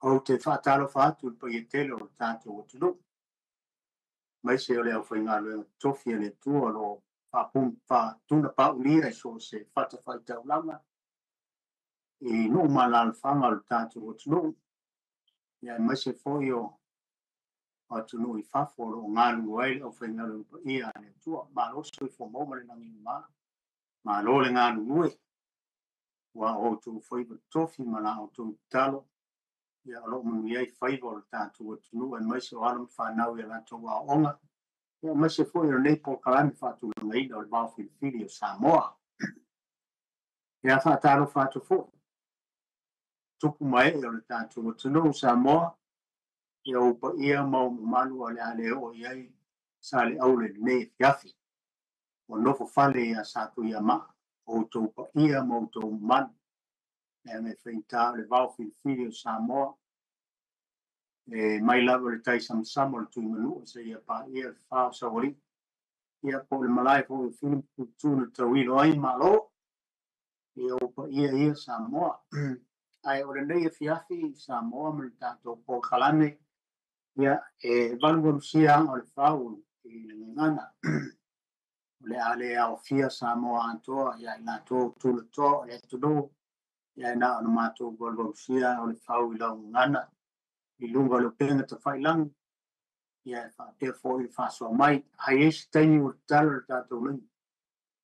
Ou te faatalofa atu i le paia tele o le tatou atunuu, aemaise o le aufaigaluega totofi a le Atua o lo o faatunapaulia i so o se fatafaitaulaga i nuu ma alaalafaga o le tatou atunuu, aemaise foi o atunuu i fafo o lo o galulue ai le aufaigaluega paia a le Atua. Malo le soifua maua ma le lagi e mama, malo le galulue, ua outou faiva totofi ma la outou tatalo, o lo o manuia ai faiva o le tatou atunuu, aemaise o alo ma fanau i a latou aoaoga, aemaise foi o lenei polokalame faatulagaina o le Vaofilifili o Samoa. Ia, faatalofa atu foi tupu ma ee o le tatou atunuu Samoa, ia ou paia ma ou mamalu o le a le oo i ai Saleaula i lenei afiafi. Ua nofo fale ia Satuiamaa outou paia ma outou mamalu, leaga e faigata o le Vaofilifili o Samoa, e mai lava o le taisamasama o le Tuimanua seia paia le fa o Saualii, ia po o le malae foi o Fili ma Puletu na tauilo ai Malo, ia ou paia ia Samoa. Ae o lenei afiafi Samoa ma le tatou polokalame, ia e valuvalusia aa o le fau i le gagana. O le a le aofia Samoa atoa ia i latou tulatoa o le atunuu, ia na ona matou valuvalusia aa o le fau i lau gagana i luga o le upega tafailagi, ia e faapea foi le faasoa mai. A i ai se taimi ua tatala le tatou laina,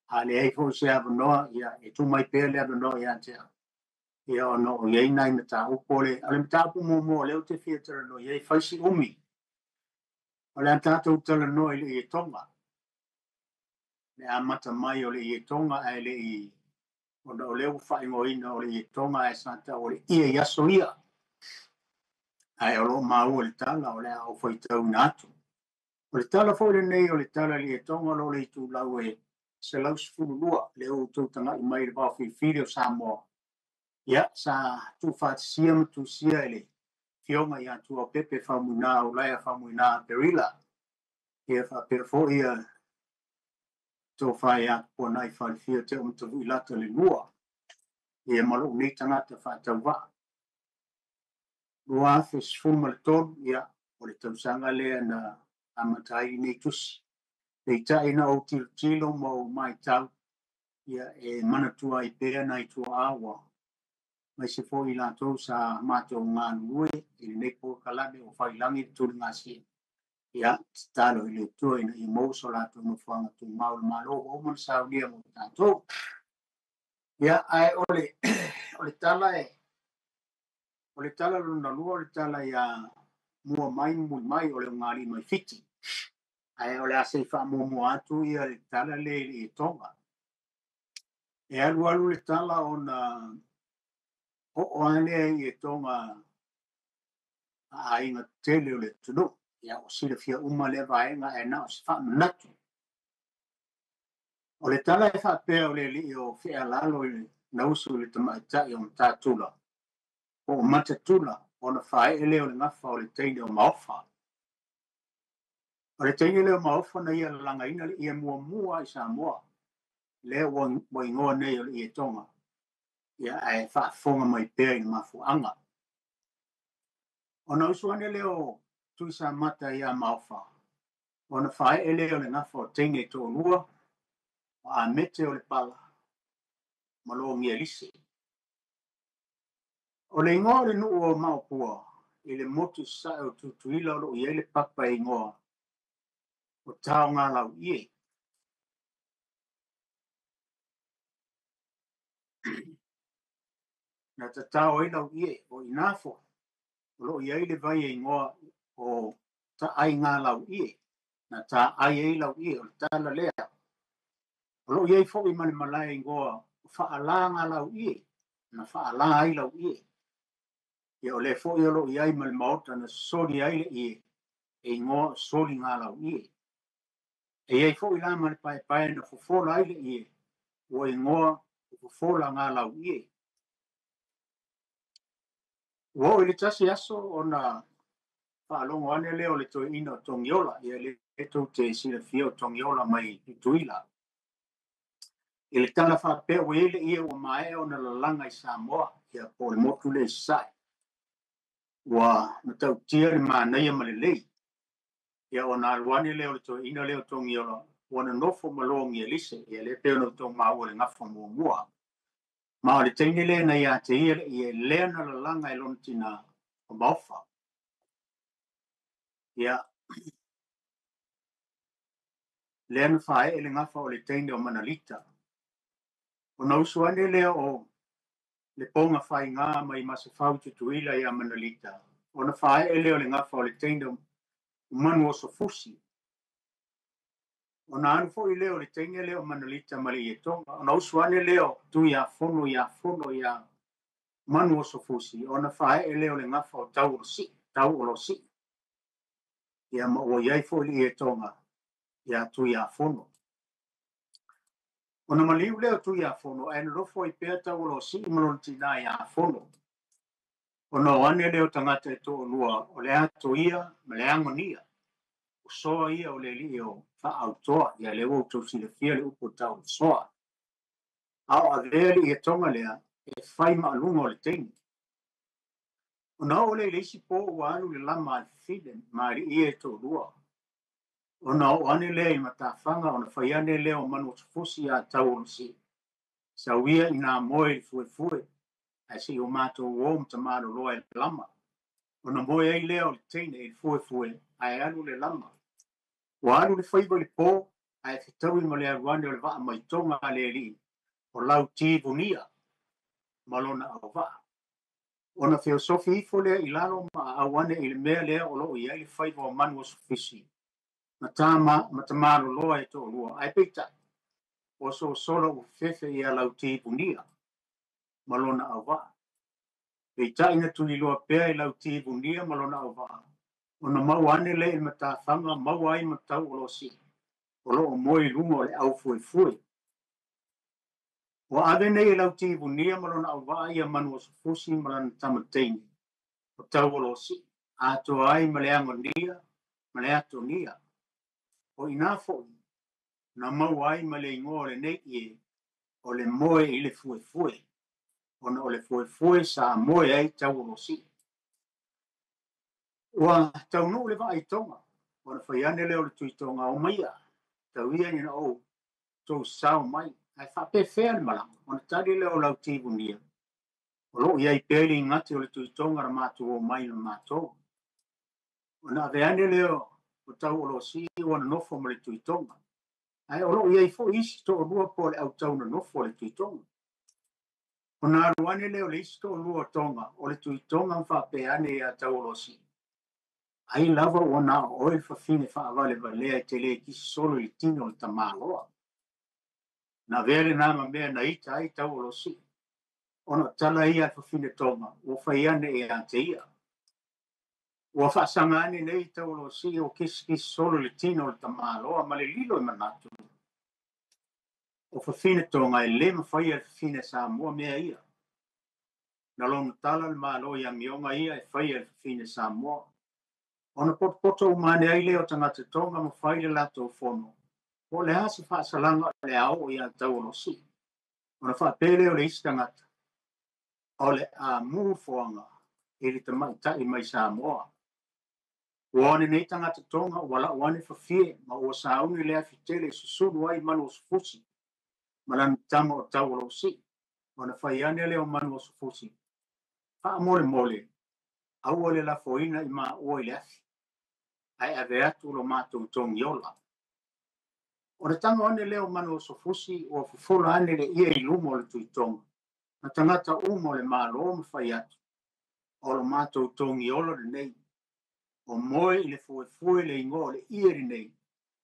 a leai foi se avanoa, ia e tuu mai pea le avanoa ia te au, ia ona o i ai nai mataupu. O le mataupu muamua o lea ou te fia talanoa i ai, fai si umi, o le a tatou talanoa i le ietoga, le amata mai o le ietoga, ae le i, ona o lea ua faaigoaina o le ietoga ae sa tau o le ie i aso ia. Ae o lo o maua le tala o le a ou faitauina atu. O le tala foi lenei o le tala i le ietoga o lo o le itulau e 112, lea ua outou tagai mai i le Vaofilifili o Samoa. Ia, sa tuufaatasia ma tusia e le Afioga ia Tuaopepe Faumuina Ulaea Faumuina Perila. Ia faapea foi ia tofa ia Tupuanai Falefia Teo Matavuilata le lua. Ia ma lou nei tagata faatauvaa. 2013, ia, o le tausaga lea na amata ai lenei tusi. Peitai na ou tilotilo ma ou matau, ia e manatua ai pea nai tuaa ua aemaise foi i latou sa matou galulue i lenei polokalame o Faiilagi le Tuligasia. Ia, tatalo i le Atua ina ia maua so latou nofoaga tumau i le Malo ua uma ona saunia mo tatou. Ia, ae o le tala e, o le tala lona lua o le tala ia mua mai muli mai o le ugalii mai Fiti. Ae o le a se i faamuamua atu ia le tala lea i le ietoga. E alu alu le tala ona oo lava lea i ietoga a aiga tetele o le atunuu. Ia, ua silafia uma lea vaega ae na o se faamanatu. O le tala e faapea o le alii o Fealalo i le nausu i le tamaitai o Matatula, po o Matatula, ona faaee lea o le gafa o le teine o Maofa. O le teine lea o Maofa na ia lalagaina le ie muamua i Samoa, lea ua igoa nei o le ietoga, ia ae faafofoga mai pea i le mafuaaga. Ona usu ane lea o Tuisamata ia Maofa, ona faaee lea o le gafa o teine e toalua, o Amete o le Pala ma Logialise. O le igoa o le nuu o Maopua i le motu i sasae o Tutuila o lo o i ai le papa e igoa o Taogalauie. Na tatao ai lauie o ina foi o lo o i ai le vai e igoa o Taaigalauie. Na taai ai lauie o le tala lea. O lo o i ai foi ma le malae igoa o Faalāgalauie. Na faalā ai lauie. Ia o lea foi o lo o i ai ma le maota na sosoli ai le ie e igoa o Soligalauie. E i ai foi la ma le paepae na fofola ai le ie ua igoa o Fofolagalauie. Ua oo i le tasi aso ona faalogo ane lea o le toeaina o Togiola, ia lea tou te silafia o Togiola mai Tutuila. I le tala faapea ua i ai le ie ua maea ona lalaga i Samoa, ia po o le motu lea i Sasae. Ua matautia le manaia ma lelei. Ia ona alu ane lea o le toeaina lea o Togiola, ua nonofo ma Logialise, ia lea pei ona outou maua i le gafa muamua. Ma o le teine lea na ia te ia le ie lea na lalaga e lona tinā o Maofa. Ia, lea na faaee le gafa o le teine o Manalita. Ona usu ane lea o le poga faiga mai Masefau i Tutuila ia Manalita, ona faaee lea o le gafa o le teine o Manuosofusi. Ona alu foi lea o le teine lea o Manalita ma le Ietoga, ona usu ane lea o Tuiafono ia Fono ia Manuosofusi, ona faaee lea o le gafa o Tauolosii. Ia ma ua i ai foi le Ietoga ia Tuiafono. Ona maliu lea o Tuiafono, ae nonofo ai pea Tauolosii ma lona tinā ia Fono. Ona o ane lea o tagata e toalua o le Atoia ma le Agonia. O soa ia o le alii o Faautoa, ia lea ua outou silafia le upu o tau soa. A o avea le ietoga lea e fai maaluga o le teine. Ona oo lea i le isi po ua alu le lama a le fafine ma alii ia e toalua. Ona oo ane lea i matafaga ona fai ane lea o Manuosofusi ia Tauolosii. Sau ia ina moe i le fuefue, ae seia o matou o ma tamaloloa e lama. Ona moe ai lea o le teine i le fuefue, ae alu le lama. Ua alu le faiva i le po, ae fetaui ma le alu ane o le vaa mai Toga a le alii o Lautivunia ma lona auvaa. Ona feosofi ifo lea i lalo ma aau ane i le mea lea o loo i ai le faiva o Manuosofisi ma tamaloloa e toalua. Ae peitai, ua sosola ua fefefe ia Lautivunia ma lona auvaa. Peitai na tuliloa pea i Lautivunia ma lona auvaa, ona maua ane lea i matafaga maua ai ma Tauolosii o loo moe i luga o le aufuefue. Ua ave nei e Lautivunia ma lona auvaa ia Manuosofusi ma lana tama teine o Tauolosii, atoa ai ma le Agonia ma le Atonia. O ina foi na maua ai ma le igoa o lenei ie o le moe i le fuefue, ona o le fuefue sa moe ai Tauolosii. Ua taunuu le vaa i Toga, ona fai ane lea o le Tuitoga, o maia, tau ia ina ou tou sao mai, ae faapefea le malaga. Ona tali lea o Lautivunia, o loo i ai pea le igate o le Tuitoga na matou o mai na matou. Ona ave ane lea o Tauolosii ua nonofo ma le Tuitoga. Ae o loo i ai foi isi toalua po o le autau nonofo o le Tuitoga. Ona alu ane lea o le isi toalua o Toga o le Tuitoga ma faapea ane ia Tauolosii. Ai lava ua na o oe le fafine faavalevalea e te le kisi solo i le tino o le tamaloa. Na avea lena ma mea na ita ai Tauolosii. Ona o tala ia a le fafine Toga ua fai ane ia te ia. Ua faasaga ane nei Tauolosii ua kisikisi solo i le tino o le tamaloa ma le lilo i manatu. O fafine Toga e le mafaia le fafine Samoa mea ia. Na lona tala le Malo i amioga ia e faia le fafine Samoa. Ona potopoto uma ane ai lea o tagata Toga ma fai le latou fono. Po o le a se faasalaga o le a oo ia Tauolosii. Ona faapea lea o le isi tagata, o le a mu foaga i le tamaitai mai Samoa. Ua o ane nei tagata Toga ua lau ane fafie ma ua sauni le afi tele e susulu ai Manuosofusi ma lana tama o Tauolosii. Ona fai ane lea o Manuosofusi, faamolemole, aua le lafoina i maua i le afi, ae ave atu lo matou togiola. O le tago ane lea o Manuosofusi ua fofola ane le ie i luma o le Tuitoga, ma tagata uma o le Malo ma fai atu, o lo matou togiola lenei, o moe i le fuefue le igoa o le ie lenei,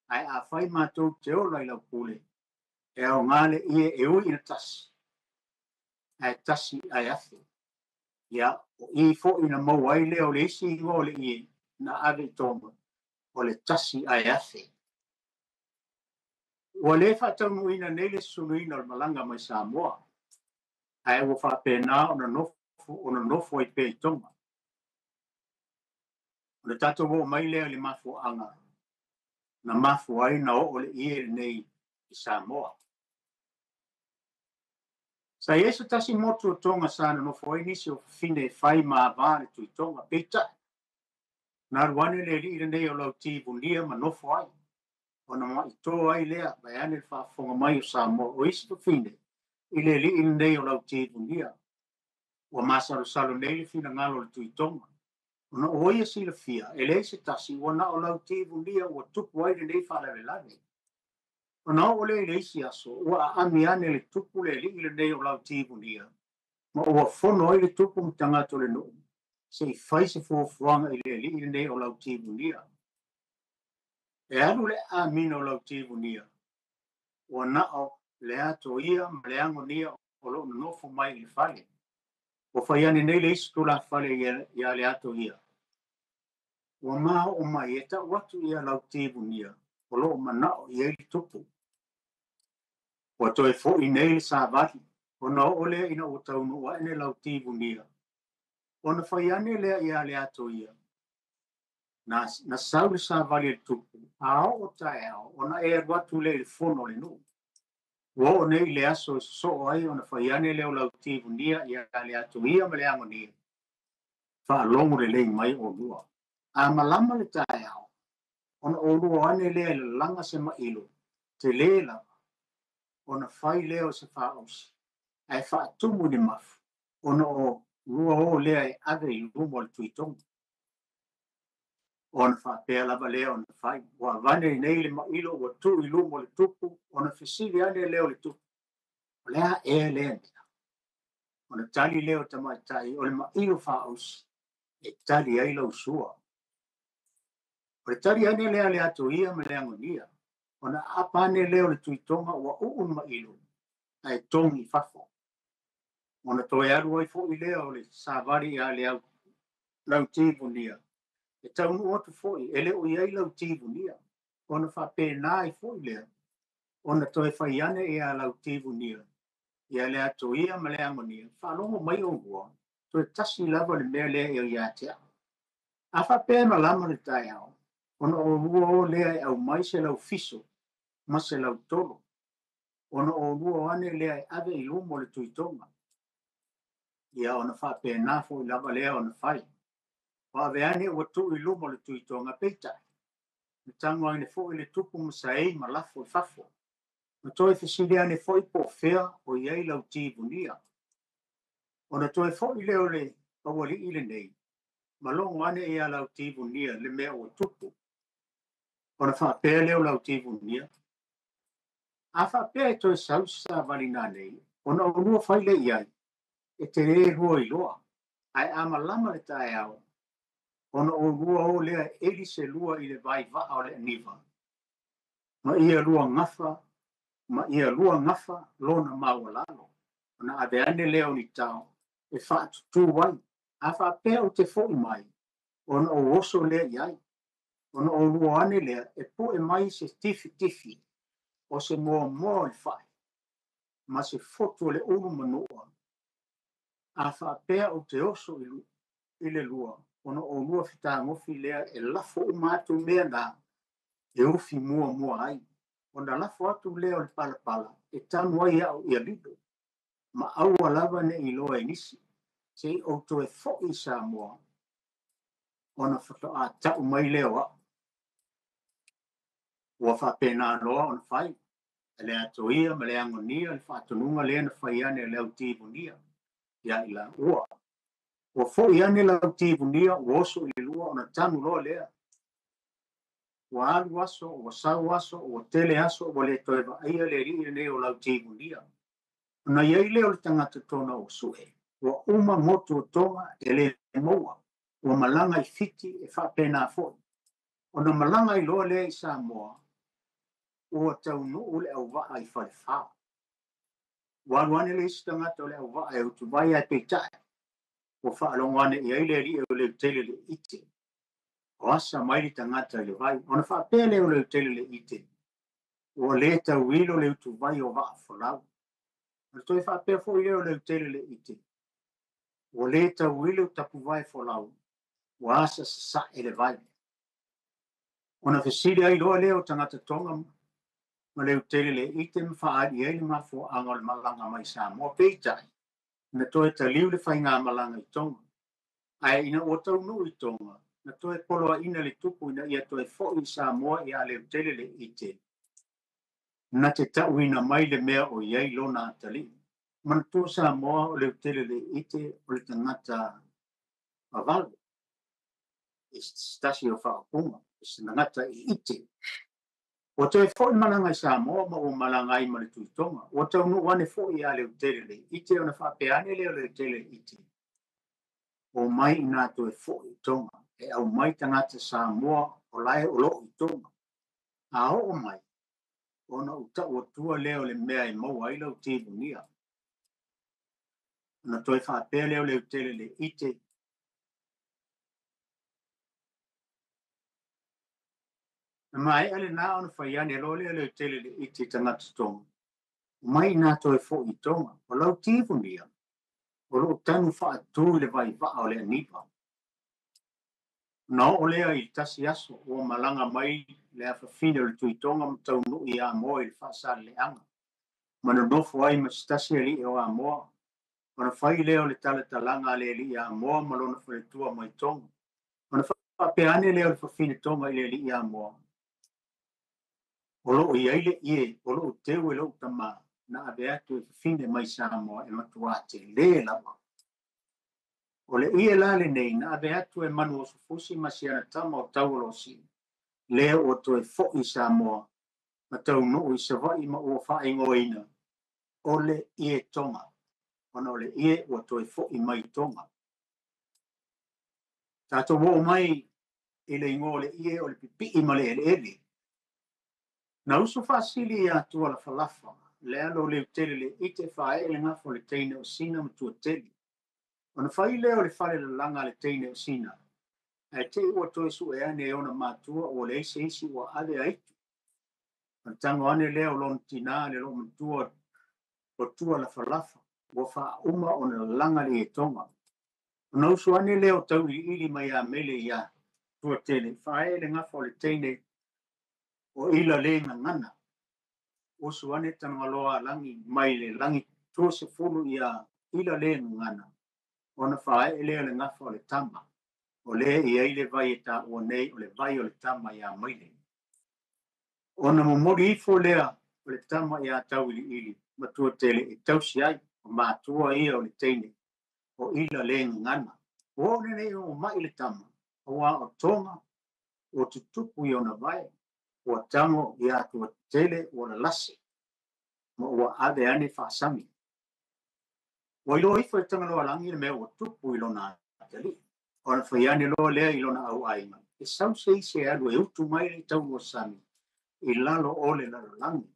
ae a fai matou te ola i lau pule, e aoga le ie e ui ina tasi, ae tasi ae afe. Ia, o i foi na maua ai lea o le isi igoa o le ie na ave i Toga, o le tasi ae afe. Ua le faataunuuina nei le susuluina o le malaga mai Samoa, ae ua faapena ona nofo ai pea i Toga. O le tatou oo mai lea i le mafuaaga na mafua ai na oo le ie lenei i Samoa. Sa i ai se tasi motu o Toga sa nonofo ai nisi o fafine e fai ma avā le Tuitoga. Peitai, na alu ane le alii lenei o Lautivunia ma nofo ai, ona ma'i ai lea, vaeane le faafofoga mai o Samoa, o isi fafine i le alii lenei o Lautivunia. Ua masalosalo nei le finagalo o le Tuitoga, ona o ia silafia, e leai se tasi ua na o Lautivunia ua tupu ai lenei faalavelave. Ona oo lea i le isi aso, ua aami ane le tupu le alii lenei o Lautivunia, ma ua fono ai le tupu ma tagata o le nuu, se i fai se fuafuaga i le alii lenei o Lautivunia. E alu le aamiga o Lautivunia, ua na o le ato ia ma le agonia o loo nonofo mai i le fale. Ua fai ane nei le isi tulafale ia le ato ia. Ua maoo mai e tau atu ia Lautivunia o loo manao i ai le tupu. Ua toe foi nei le savali, ona oo lea ina ua taunuu ane Lautivunia, ona fai ane lea ia le ato ia. Na sau le savali e le tupu, a oo taeao, ona e alu atu lea i le fono o le nuu. Ua oo nei i le aso e sosoo ai ona fai ane lea o Lautivunia ia le ato ia ma le agonia. Faalogo lelei mai olua. A malama le taeao, ona olua ane lea e lalaga se mailo, te lē lava, ona fai lea o se faaosi, ae faatumu i le mafu, ona o lua o lea e ave i luma o le Tuitoga. Ona faapea lava lea ona fai. Ua avane nei le mailo ua tuu i luma o le tupu, ona fesili ane lea o le tupu. O le a ea lea mea? Ona tali lea o tamaitai o le mailo faaosi e tali ai lau sua. O le tali ane lea le ato ia ma le agonia. Ona aapa ane lea o le Tuitoga ua uu le mailo ae togi i fafo. Ona toe alu ai foi lea o le savali ia le Lautivunia. E taunuu atu foi, e le o i ai Lautivunia. Ona faapena ai foi lea, ona toe fai ane ia Lautivunia, ia le ato ia ma le agonia, faalogo mai olua, toe tasi lava le mea lea e ia te au. A faapea e malama le taeao, ona olua o lea e aumai se laufiso ma se lautolo, ona olua ane lea e ave i luma o le Tuitoga. Ia ona faapena foi lava lea ona fai. Ua ave ane ua tuu i luma o le Tuitoga, peitai, na tago ane foi le tupu ma saei ma lafo i fafo. Na toe fesili ane foi po o fea o i ai Lautivunia. Ona toe foi lea o le aualii lenei, ma logo ane ia Lautivunia le mea ua tupu. Ona faapea lea o Lautivunia, a faapea e toe sau se savali nanei, ona olua fai lea i ai, e te lē lua iloa. Ae a malama le taeao, ona olua o lea e eli se lua i le vai vaa o le aniva, ma ia lua gafa lona maualalo. Ona ave ane lea o ni tao e faatutū ai. A faapea ou te foi mai, ona ou oso lea i ai. Ona olua ane lea e pue mai se tifitifi o se moamoa o le fai, ma se fotu o le ulu manua. A faapea ou te oso i le lua, ona olua fetagofi lea e lafo uma atu mea na e ufi muamua ai. Ona lafo atu lea o le palapala e tanu ai au ia lilo, ma aua lava ne i iloa e nisi, se i ou toe foi i Samoa, ona faatoa tau mai lea o au. Ua faapena loa ona fai, e le ato ia ma le agonia le faatonuga lea na fai ane e Lautivunia ia i laua. Ua foi ane Lautivunia ua oso i le lua ona tanu loa lea. Ua alu aso, ua sau aso, ua tele aso, ua le toe vaaia le alii lenei o Lautivunia. Ona i ai lea o le tagata tona ua sue, ua uma motu o Toga e le maua, ua malaga i Fiti e faapena foi. Ona malaga ai loa lea i Samoa, ua taunuu le auvaa i Falefa. Ua alu ane le isi tagata o le auvaa e utuvai ae peitai, ua faalogo ane i ai le alii o Leutele le ite. O asa mai le tagata i le vai. Ona faapea lea o Leutele le ite, ua le tauilo le utuvai o vaa folau. Ona toe faapea foi lea o Leutele le ite, ua le tauilo tapuvae folau, ua asa sasae le vai. Ona fesili ai loa lea o tagata Toga ma Leutele-le-ite ma faaali ai le mafuaaga o le malaga mai Samoa. Peitai, na toe taliu le faigamalaga i Toga. Ae ina ua taunuu i Toga, na toe poloaiina le tupu ina ia toe foi i Samoa ia Leutele-le-ite, na te tauina mai le mea o i ai lona atalii. Manatua Samoa o Leutele-le-ite o le tagata vavalo, i se tasi o faaupuga, o se tagata iite. Ua toe foi malaga i Samoa ma ua malaga ai ma le Tuitoga. Ua taunuu ane foi ia Leutele-le-ite ona faapea ane lea o Leutele-le-ite, o mai ina toe foi i Toga, e aumai tagata Samoa o lae o loo i Toga. A oo mai, ona ou tau atua lea o le mea e maua ai lau timugia. Ona toe faapea lea o Leutele-le-ite, na maea lena ona fai ane loa lea o Leutele-le-ite i tagata Toga, mai ina toe foi i Toga, o lau timugia, o loo tanu faatu i le vaivaa o le aniva. Na oo lea i tasi aso, ua malaga mai le afafine o le Tuitoga ma taunuu i Amoa i le Faasaleleaga. Ma nonofo ai ma se tasi alii o Amoa. Ona fai lea o le talatalaga a le alii Amoa ma lona faletua mai Toga. Ona faapea ane lea o le fafine Toga i le alii Amoa, o loo i ai le ie, o loo teu e lou tamā, na ave atu e fafine mai Samoa e matuā telē lava. O le ie la lenei na ave atu e Manuosofusi ma siana tama o Taualosii, lea ua toe foi i Samoa ma taunuu i Savaii ma ua faaigoaina o le ie Toga, ona o le ie ua toe foi mai Toga. Tatou oo mai i le igoa o le ie o le pipii ma le eleele. Na uso faasili ia Tualafalafa, le alo o Leutele-le-ite faaee le gafa o le teine o Sina ma Tuatele. Ona fai lea o le falelalaga a le teine o Sina, ae te i ua toe sue ane e ona matua ua leai se isi ua ave aitu. Ona tago ane lea o lona tinā le loomatua o Tualafalafa, ua faauma ona lalaga le ietoga. Ona uso ane lea o Tauiliili mai ia Mele ia Tuatele, faaee le gafa o le teine o ila le gagana. Usu ane Tagaloa lagi mai le lagi 20 ia ila le gagana, ona faaee lea o le gafa o le tama, o lea e i ai le vai e taua nei o le vai o le tama ia Maile. Ona momoli ifo lea o le tama ia Tauiliili ma Tuatele e tausi ai, o matua ia o le teine o ila le gagana. Ua oo nei o mai le tama, aua o Toga ua tutupu i ona vae, ua tago ia Tuatele ua lalase, ma ua ave ane faasami. Ua iloa ifo e Tagaloalagi le mea ua tupu i lona atalii. Ona fai ane loa lea i lona auaiga, e sau se isi e alu e utu mai le taulua sami i lalo o le lalolagi,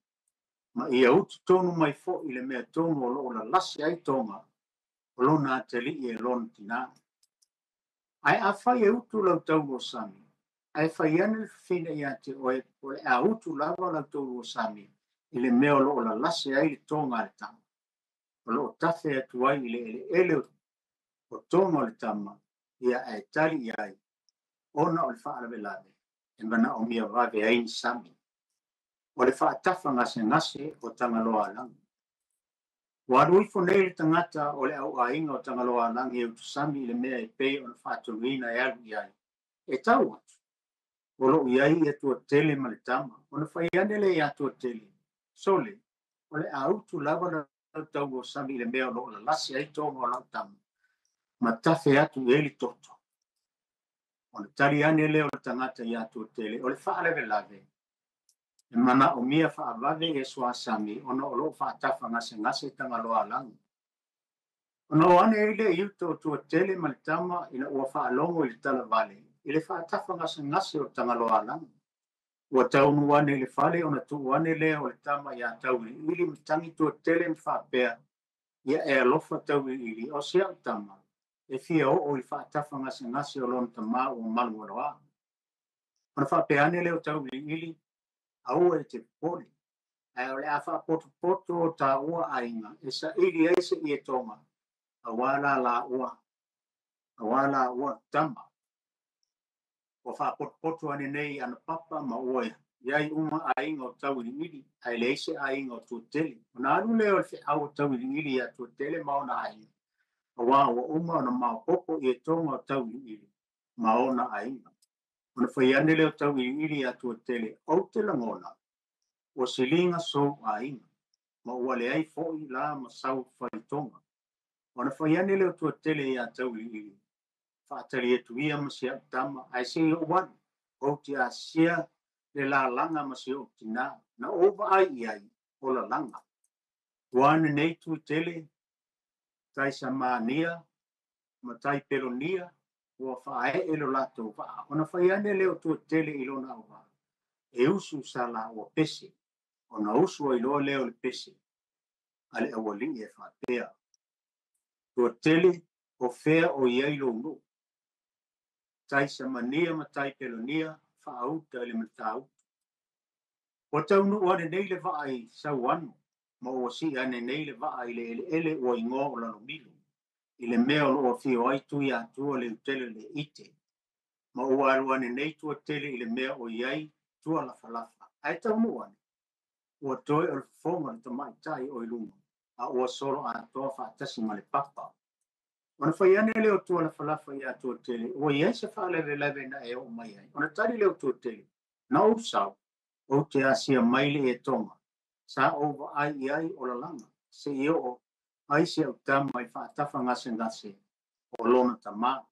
ma ia utu tonu mai foi i le mea tonu o loo lalase ai Toga o lona atalii e lona tinā. Ae afai e utu lau taulua sami, ae fai ane le fafine ia te oe, o le a utu lava lau taulua sami i le mea o loo lalase ai le toga a le tama, o loo tafe atu ai i le eleele o toga o le tama, ia ae tali i ai, ona o le faalavelave e manaomia vave ai ni sami. O le faatafa gasegase o Tagaloaalagi. Ua alu ifo nei le tagata o le auaiga o Tagaloaalagi e utusami i le mea e pei ona faatonuina e alu i ai. E tau atu, o loo i ai ia Tuatele ma le tama. Ona fai ane lea ia Tuatele, sole, o le a utu lava lau taulua sami i le mea o loo lalase ai toga o lau tama, ma tafe atu i ai le toto. Ona tali ane lea o le tagata ia Tuatele, o le faalavelave e manaomia faavave e suasami ona o loo faatafa gasegase Tagaloaalagi. Ona o ane ai lea i uta o Tuatele ma le tama ina ua faalogo i le talavale i le faatafa gasegase o Tagaloaalagi. Ua taunu ane i le fale ona tuu ane lea o le tama ia Tauiliili ma tagi Tuatele ma faapea, ia e alofa Tauiliili, o si au tama, e fia oo i le faatafa gasegase o lona tamā ua malualoa. Ona faapea ane lea o Tauiliili, aua e te popole, ae o le a faapotopoto o taua aiga e saili ai se ietoga, aua la laua tama. Ua faapotopoto ane nei ana papa ma ua I ai uma aiga o Tauiliili, ae leai se aiga o Tuatele. Ona alu lea o le feau a Tauiliili ia Tuatele ma ona aiga, auā ua uma ona maopoopo ietoga o Tauiliili ma ona aiga. Ona fai ane lea o Tauiliili ia Tuatele, ou te lagona, ua siliga sou aiga, ma ua leai foi la ma sau faitoga. Ona fai ane lea o Tuatele ia Tauiliili, faatali atu ia ma si au tama, ae se i ou alu, ou te asia le lalaga ma si ou tinā, na ou vaai i ai, o lalaga. Ua ane nei Tuitele, Taisamania ma Taipelonia, ua faaee lo latou vaa. Ona fai ane lea o Tuatele i lona auvaa, e usu sa laua pese, ona usu ai loa lea o le pese a le aualii e faapea, Tuatele, o fea o i ai lou nuu? Taisamania ma Taipelonia, faauta i le Matautu. Ua taunuu ane nei le vaa i Sauano, ma ua sii ane nei le vaa i le eleele ua igoa o Lalomilo, i le mea o loo afio ai Tuiatua Leutele Leite, ma ua alu ane nei Tuatele i le mea o i ai Tualafalafa, ae taunuu ane, ua toe o le fofoga o le tamaitai o i luga, a ua solo atoa faatasi ma le papa. Ona fai ane lea o Tualafalafa ia Tuatele, ua i ai se faalavelave na e oo mai ai. Ona tali lea o Tuatele, na ou sau, ou te asia mai le ietoga, sa ou vaai i ai o lalaga, seia oo ai si au tama i faatafagasegase o lona tamā.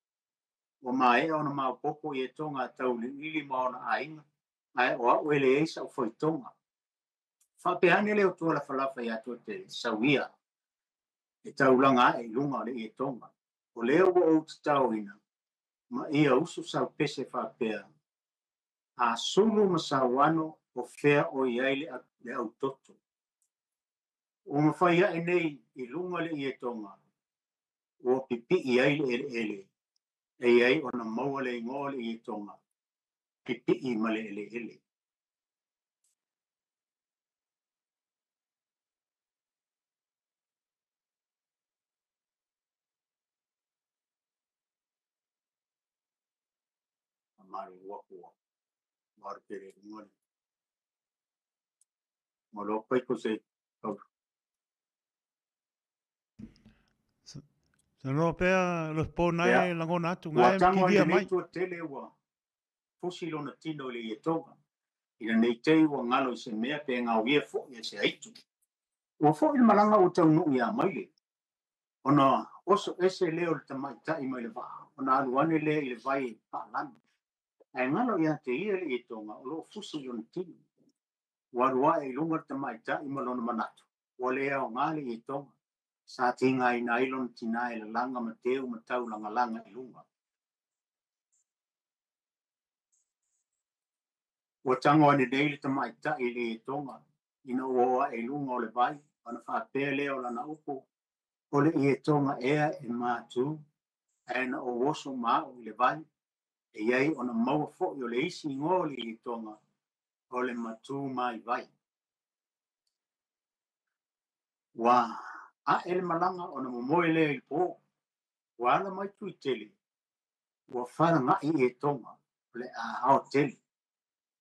Ua maea ona maopoopo ietoga a Tauiliili ma ona aiga, ae o au e leai sau faitoga. Faapea ane lea o Tualafalafa ia Tuatele, sau ia, e taulaga ae i luga o le ietoga. O lea ua ou tataoina, ma ia usu sau pese faapea, a sulu ma Sauano, o fea o i ai le autoto. Ua mafai ae nei i luga le ietoga, ua pipii ai le eleele, e i ai ona maua le igoa o le ietoga, pipii ma le eleele. Faamalulu atu ua alu tele i luga le malo paito se tau. Sanoa pea Lopo Ia, nae lagona atu ua ngae tago kilia ane nei mai. Tuatele ua fusi lona tino i le ietoga, ina nei tei ua galo i se mea pe gaoia foi e se aitu. Ua foi le malaga ua taunuu ia Maile, ona oso ese lea o le tamaitai mai le vaa, ona alu ane lea i le vai e faalanu. Ae galo ia te ia le ietoga o loo fusi i lona tino. Ua alu ae i luga le tamaitai ma lona manatu, ua le aoga le ietoga, sa tigaina ai lona tinā e lalaga ma teu ma taulagalaga i luga. Ua tago ane nei le tamaitai i le ietoga, ina ua oo ae i luga o le vai, ona faapea lea o lana upu, o le ietoga ea e matu, ae na ou oso ma au i le vai, e i ai ona maua foi o le isi igoa o le ietoga, o le matu mai vai. Ua ae le malaga ona momoe lea i le po, ua ala mai Tuitele, ua falaga'i ietoga o le a aotele.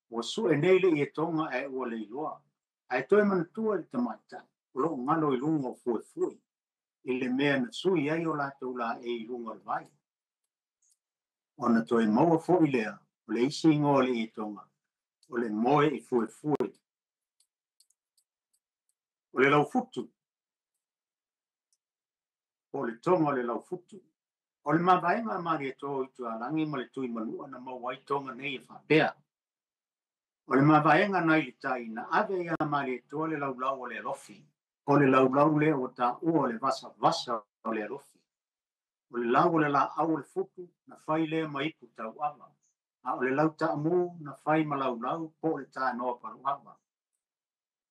Ua sue nei le ietoga ae ua leiloa. Ae toe manatua i le tamaitai, o loo galo i luga o fuefue, i le mea na sui ai o latou laei i luga o le vai. Ona toe maua foi lea o le isi igoa o le ietoga, o le moe i fuefue. O le laufutu, po o le toga o le laufutu. O le mavaega a Malietoa o Utualagi ma le Tuimanua na maua ai toga nei e faapea. O le mavaega nai le tai na ave ia Malietoa le laulau o le alofi. O le laulau lea ua taua o le vasavasa o le alofi. O le lau o le laau o le futu na fai lea ma ipu tauava. A o le lau taamu na fai ma laulau po o le tanoa paluava.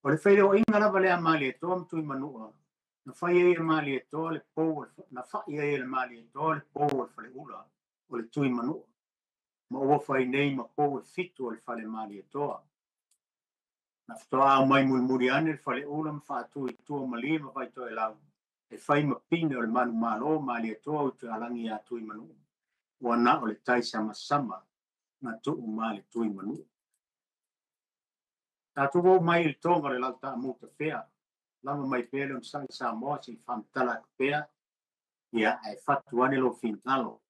O le feiloaiga lava lea a Malietoa ma Tuimanua, na fai ai e Malietoa le pou, na fai ai e le Malietoa le pou o le faleula o le Tuimanua, ma ua fai nei ma pou e 7 o le fale Malietoa. Na faatoa mai mulimuli ane le faleula ma faatu i tua malie ma Vaitoelau, e fai ma pine o le manumalo Malietoa Utualagi ia Tuimanua, ua na o le tai samasama na tuu ma le Tuimanua. Tatou oo mai i le toga o le lau taamu tafea, lava mai pea le onosai Samoa se i faamatala atu pea, ia ae fatu ane lou finagalo.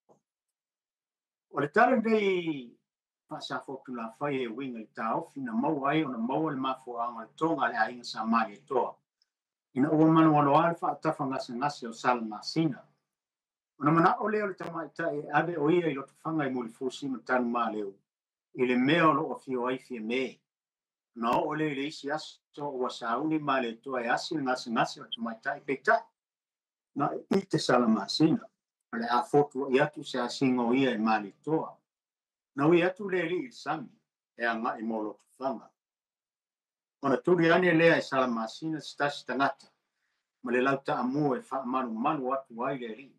O le tala lenei faa-Safotulafai e uiga i le taofi na maua ai ona maua le mafuaaga o le toga a le aiga sa Malietoa ina ua manomanoa le faatafagasegase o Salamasina. Ona manao lea o le tamaitai e ave o ia i Lotofaga i Mulifusi ma Tanumaleu i le mea o lo o afio ai Fiame. Ona oo lea i le isi aso ua sauni Malietoa e asi le gasegase o le tamaitai, peitai na i te Salamasina o le a fotuai atu se asiga o ia e Malietoa. Na ui atu le alii i le sami e agai mo Lotofaga. Ona tuli ane lea e Salamasina se tasi tagata ma le lautaamu e faamalumalu atu ai le alii.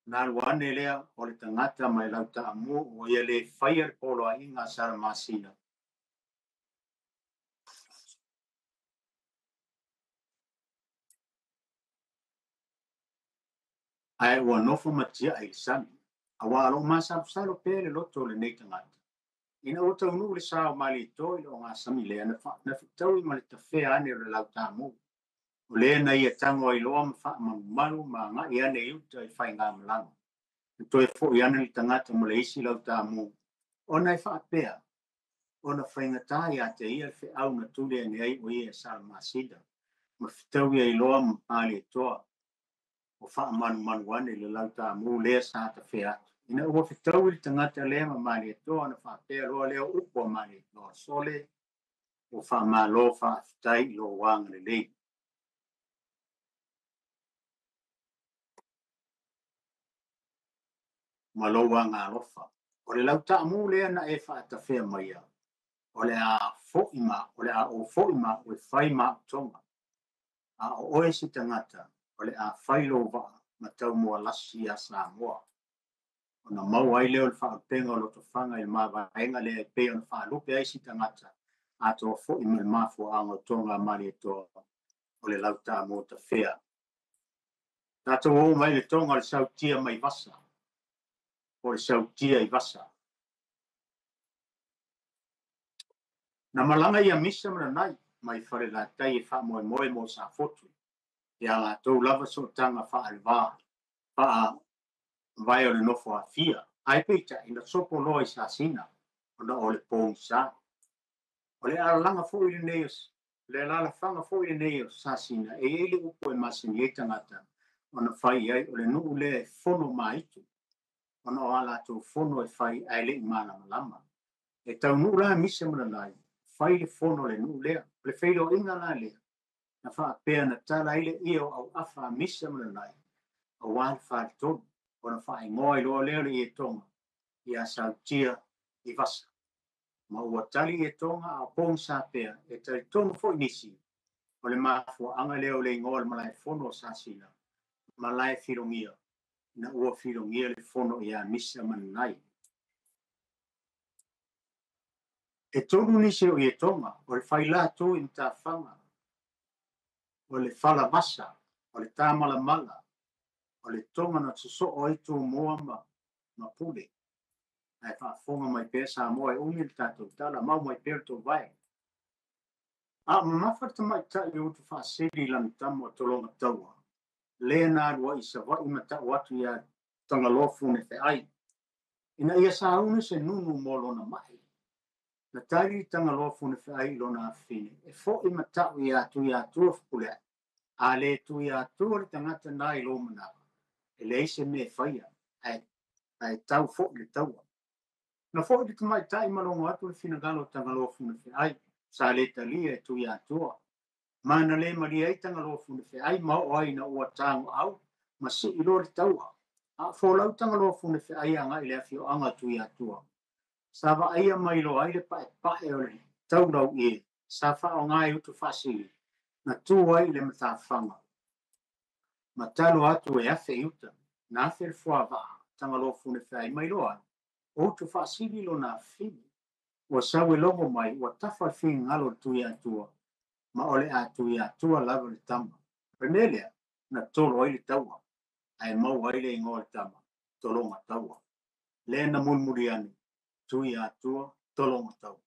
Na alu ane lea o le tagata ma le lautaamu ua ia le faia le poloaiga a Salamasina. Ae ua nofo ma tiai i le sami, aua o lo o masalosalo pea le loto o lenei tagata. Ina ua taunuu le sa o Malietoa i le ogasami lea, na fetaui ma le tafea ane o le lautaamu. O lea na ia tago ai loa ma faamalumalu ma agai ane i uta i faigamalaga. Na toe foi ane le tagata ma le isi lautaamu, ona e faapea ona faigata ia te ia le feau na tuli ane ai o ia e Salamasina, ma fetaui ai loa ma Malietoa o faamalumalu ane i le lautaamu lea sa tafea atu. Ina ua fetaui le tagata lea ma Malietoa, ona faapea loa lea o upu a Malietoa, sole, ua faamalo faafetai i lou agalelei ma lou agalofa. O le lautaamu lea na e faatafea maia, o le a foi ma o le a ou foi ma au e fai ma au toga. A o oe se tagata, o le a fai lou vaa ma taumoalasi ia Samoa. Ona maua ai lea o le faalupega o Lotofaga i le mavaega lea e pei ona faalupe ai si tagata atoa foi ma le mafuaaga o toga a Malietoa o le lautaamu tafea. Tatou oo mai i le toga o le sautia mai Vasa, o le sautia i Vasa. Na malaga ia Misa ma Nanai mai Falelatai e faamoemoe mo Safotu ia latou lava sootaga faaleva faavae o le nofo afia. Ae peitai na sopo loa i Sasina ona o le pogisa. O le alalaga foi lenei o le alalafaga foi lenei o Sasina e i ai le upu e masani ai tagata ona fai i ai o le nuu lea e fono maitu, ona o a latou fono e fai ae le i malamalama. E taunuu la Misa ma Nanai, fai le fono a le nuu lea. O le feiloaiga la lea, na faapea na tala ai le ie o auafa a Misa ma Nanai, aua le faletolu, ona faaigoa ai loa lea o le ietoga ia Sautia i Vasa. Ma ua tali ietoga a o pogisa pea, e talitonu foi nisi, o le mafuaaga lea o le igoa o le malaefono o Sasina, malae filogia, ina ua filogia le fono ia Misa ma Nanai. E tolu nisi o ietoga, o le failatu i matafaga, o le falavasa, o le tamalamala, o le toga na sosoo ai Tumua ma Pule. Ae faafofoga mai pea Samoa e umi le tatou tala, mau mai pea le tou vae. A o mamafa le tamaitai o Utufaasili i lana tama o Tologa Taua, lea na alu ai i Savaii ma tau atu ia Tagaloa Funefeai, ina ia sauni se nunu mo lona mai. Na tali Tagaloa Funefeai i lona afafine, e foi ma tau ia Tuiatua Fepuleai. A le Tuiatua le tagata na i lou manava, e leai se mea e faia, ae tau foi le taua. Na foi le tamaitai ma logo atu le finagalo o Tagaloa Funefeai, sa le talia e Tuiatua. Ma na le malie ai Tagaloa Funefeai ma oo ai ina ua tagoau ma sii loa le taua. A o folau Tagaloa Funefeai agai i le afioaga o Tuiatua, sa vaaia mai loa ai le paepae o le taulauie sa faaaoga e Utufaasili na tu ai i le matafaga ma talo atu e afe i uta. Na afe le fuavaa Tagaloa Funefeai mai loa ai o Utufaasili lona afafine. Ua sau e logo mai ua tafa le finagalo o le Tuiatua ma o le a Tuiatua lava le tama. O le mea lea na tolo ai le taua ae maua ai le igoa o le tama Tologa Taua. Lea na mulimuli ane Tuiatua Tologa Taua.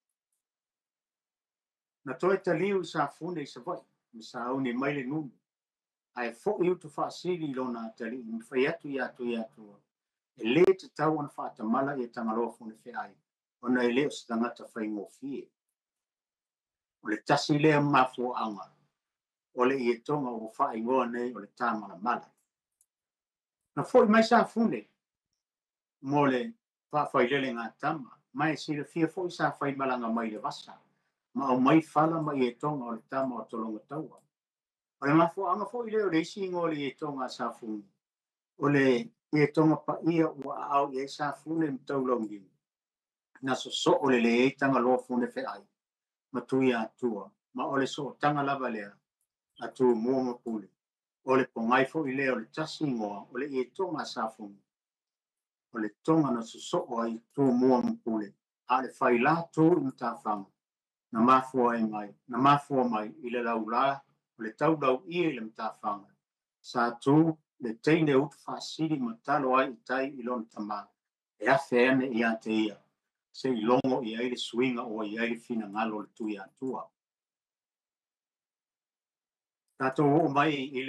Na toe taliu i Safune i Savaii ma sauni mai le nunu, ae foi Utufaasili i lona atalii ma fai atu ia Tuiatua, e lē tatau ona faatamala ia Tagaloa Fonofe ona e le o se tagata faigofie. O le tasi lea mafuaaga o le ietoga ua faaigoa nei o le Tamalamala. Na foi mai Safune mo le faafailele gatama, ma e silafia foi sa faimalaga mai le vasa ma aumai fala ma ietoga o le tama o Tologataua. O le mafuaaga foi lea o le isi igoa o le ietoga a Safune, o le ietoga paia ua aao i ai Safune ma Taulauniu, na sosoo lelei ai Tagaloa Fonofe ma Tuiatua, ma o le sootaga lava lea a Tumua ma Pule. O le pogai foi lea o le tasi igoa o le ietoga a Safune, o le toga na sosoo ai Tumua ma Pule, a o le faila tu i matafaga na mafua mai i le laula o le taulauia i le matafaga sa tu le teine Utufaasili ma talo ai i tai i lona tama e afe ane ia te ia se i logo i ai le suiga ua i ai le finagalo o le Tuiatua. Tatou oo mai i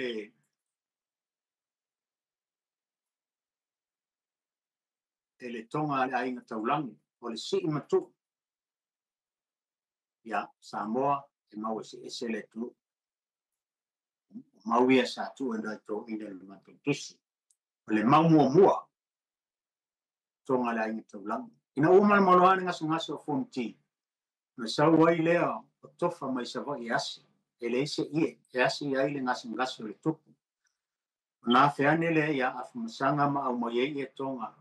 le toga a le aiga taulagi, o le sii matuu. Ia, Samoa e mau eseese le atunuu. O mau ia sa tuu e nai toeaiina i le matou tusi. O le mau muamua, toga a le aiga taulagi. Ina ua malomaloa le gasegase o Fonoti, na sau ai lea o tofa mai Savaii e asi, e leai se ie, e asi ai le gasegase o le tupu. Ona afe ane lea ia Afamasaga ma aumai ai ietoga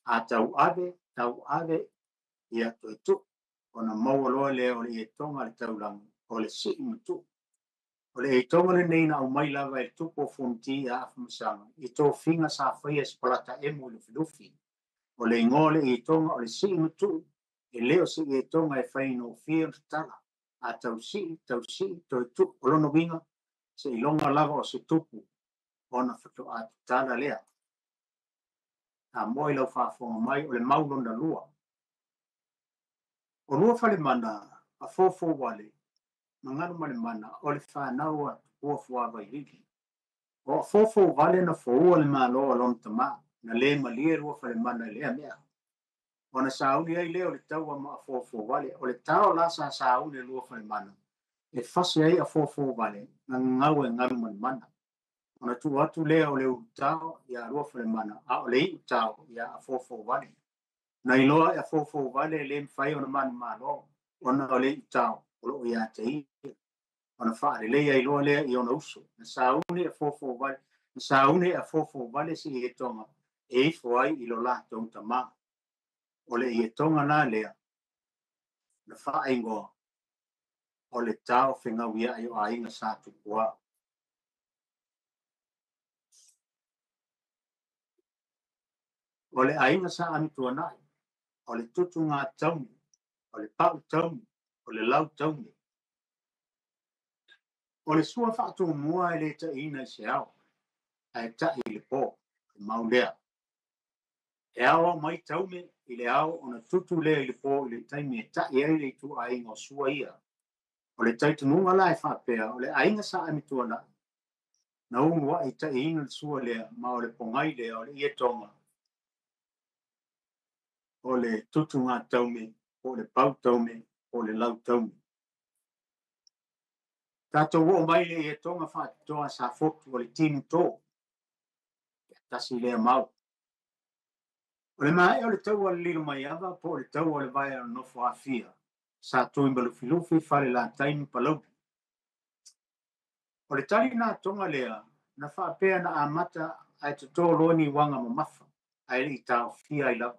a tauave, tauave, ia toe tuu. Ona maua loa lea o le ietoga a le taulagi, o le sii matuu. O le ietoga lenei na aumai lava e le tupu o Fonoti ia Afamasaga i tofiga sa faia e Sipalata emu i Lufilufi. O le igoa o le ietoga o le sii matuu, e le o se ietoga e faigofie ona tatala. A tausii, tausii, toe tuu. O lona uiga, seiloga lava o se tupu ona faatoa tatala lea. Samoa i lau faafofoga mai, o le mau lona lua. O lua falemana a Fofouvale ma Galumalemana o le fanau a Tupua Fuavailili. O Fofouvale na foua le malo a lona tama, na le malie lua falemana i lea mea. Ona sauni ai lea o le taua ma Fofouvale. O le tao la sa sauni e lua falemana, e fase ai a Fofouvale na gagau e Galumalemana. Ona tuu atu lea o le ulutao ia lua falemana, a o le iutao ia Fofouvale. Na iloa e Fofouvale le mafai ona manumalo, ona o le iutao o loo ia te ia. Ona faaleleia ai loa lea i ona uso. Na sauni e Fofouvale se ietoga e ifo ai i lo latou tama. O le ietoga la lea na faaigoa o le tao fegauiai o aiga sa Tupua. O le aiga sa Amituanai, o le tutuga taune, o le pau taune, o le lau taune. O le sua faatumua e le taina i se ao, ae tai i le po, le mau lea. E ao ao mai taume i le ao ona tutu lea i le po i le taimi e tai ai le ituaiga o sua ia. O le talitonuga la e faapea, o le aiga sa Amituanai, na uluai taiina le sua lea, ma o le pogai lea o le ietoga, o le tutuga taume, po o le pau taume, po o le lau taume. Tatou oo mai le ietoga faapitoa Safotu o le timuto. Tasi lea mau. O le maea o le taua o le Lilomaiava po o le taua o le vae o le nofo Afia, sa tui ma Lufilufi, Falelatai ma Palauli. O le tali na toga lea, na faapea na amata ae toto loa ni uaga mamafa, ae le i taofia ai lava.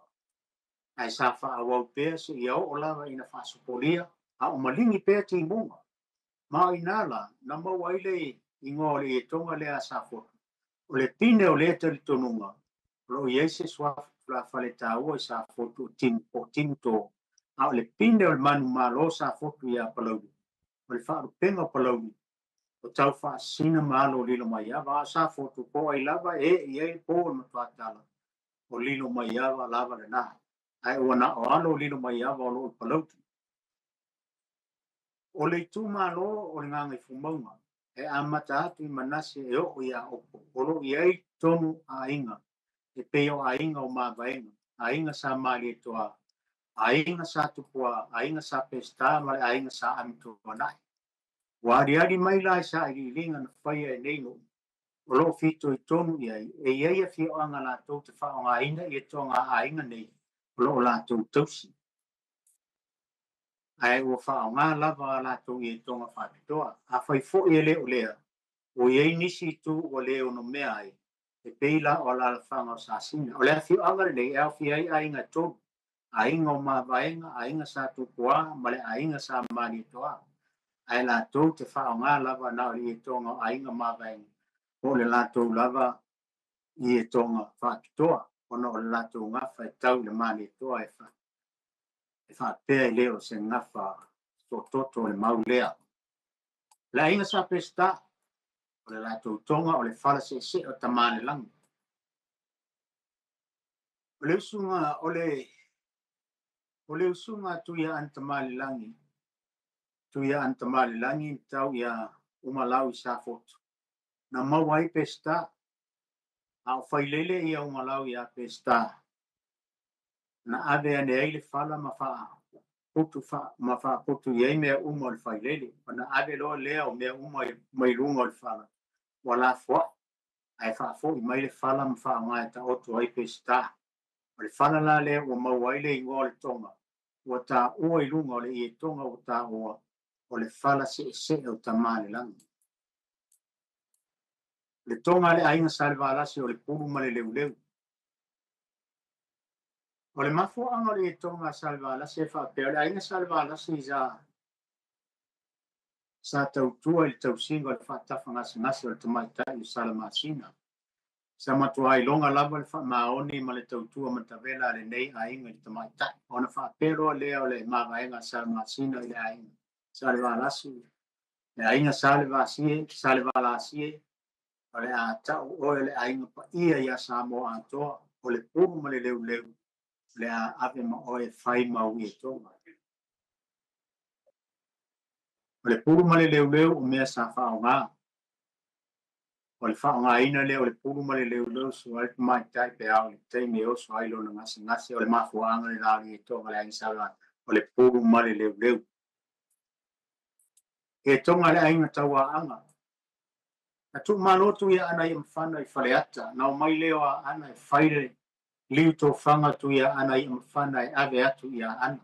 Ae sa faaauau pea seia oo lava ina faasopolia, a o maligi pea timuga. Ma o ina la, na maua ai le igoa o le ietoga lea a Safotu. O le pine o lea talitonuga, o loo i ai se suafa tulafale taua i Safotu o timuto, a o le pine o le manumalo Safotu ia Palauli, o le faalupega o Palauli, o tau faasina ma alo o Lilomaiava, a o Safotu po ai lava e i ai po o le matuatala, o Lilomaiava lava lena. Ae ua na o alo o Lilomaiava o loo i Palauli. O le itumalo o le Gagaifomauga e amata atu i Manase e oo ia Opo, o lo o i ai tonu aiga e pei o aiga o Mavaega, aiga Sa Malietoa, aiga Sa Tupua, aiga Sa Peseta ma le aiga Sa Amituanai. Ua aliali mai la i sailiiliga na faia e nei nuu o lo o fitoitonu i ai, e i ai afioaga latou te faaaogaina ietoga a aiga nei o lo o latou tausi, ae ua faaaoga lava a latou ietoga faapitoa. Afai foi e le o lea, ua i ai nisi itu ua le onomea ai, e pei la o alaalafaga o Sasina. O le afioaga lenei e aofia ai aiga e tolu, aiga o Mavaega, aiga Sa Tupua ma le aiga Sa Malietoa, ae latou te faaaoga lava na o le ietoga o aiga Mavaega po o le latou lava ietoga faapitoa, ona o le latou gafa e tau i le Malietoa e faapea e le o se gafa tototo le mau lea. Le aiga Sa Peseta, o le latou toga o le fala seesee o Tamalelagi. O le usuga o le usuga a Tuiaana Tamalelagi, Tuiaana Tamalelagi tau ia Umalau i Safotu, na maua ai Peseta, a o failele ia Umalau ia Peseta, na ave ane ai le fala ma faaputu i ai mea uma o le failele, ona ave loa lea o mea uma mai luga o le fala, ua lafoai, ae faafoi mai le fala ma faaaoga e taoto ai Peseta. O le fala la lea ua maua ai le igoa o le toga, ua taua i luga o le ietoga ua taua o le fala seesee o Tamalelagi. Le toga a le aiga Salevalasi o le pulu ma le leuleu. O le mafuaaga o le ietoga a Salevalasi e faapea, o le aiga Salevalasi sa tautua i le tausiga o le faatafagasegase o le tamaitai o Salamasina. Sa matua iloga lava le faamaoni ma le tautua matavela a lenei aiga i le tamaitai. Ona faapea loa lea o le mavaega a Salamasina i le aiga Salevalasi, le aiga Salevalasie, o le a tau oe le aiga paia ia Samoa atoa, o le pulu ma le leuleu, le a ave ma oe fai mau ietoga. O le pulu ma le leuleu o mea sa faaaoga. O le faaaogaina lea o le pulu ma le leuleu so ai tamaitai pe ao i le taimi e oso ai lona gasegase, o le mafuaaga le la o le ietoga le aiga Salevalasi, o le pulu ma le leuleu. Ietoga le aiga Tauaaga. Na tuumalo Tuiaana ia mafana i Faleata, na omai lea o Aana e fai le liu tofaga Tuiaana ia mafana e ave atu ia Aana.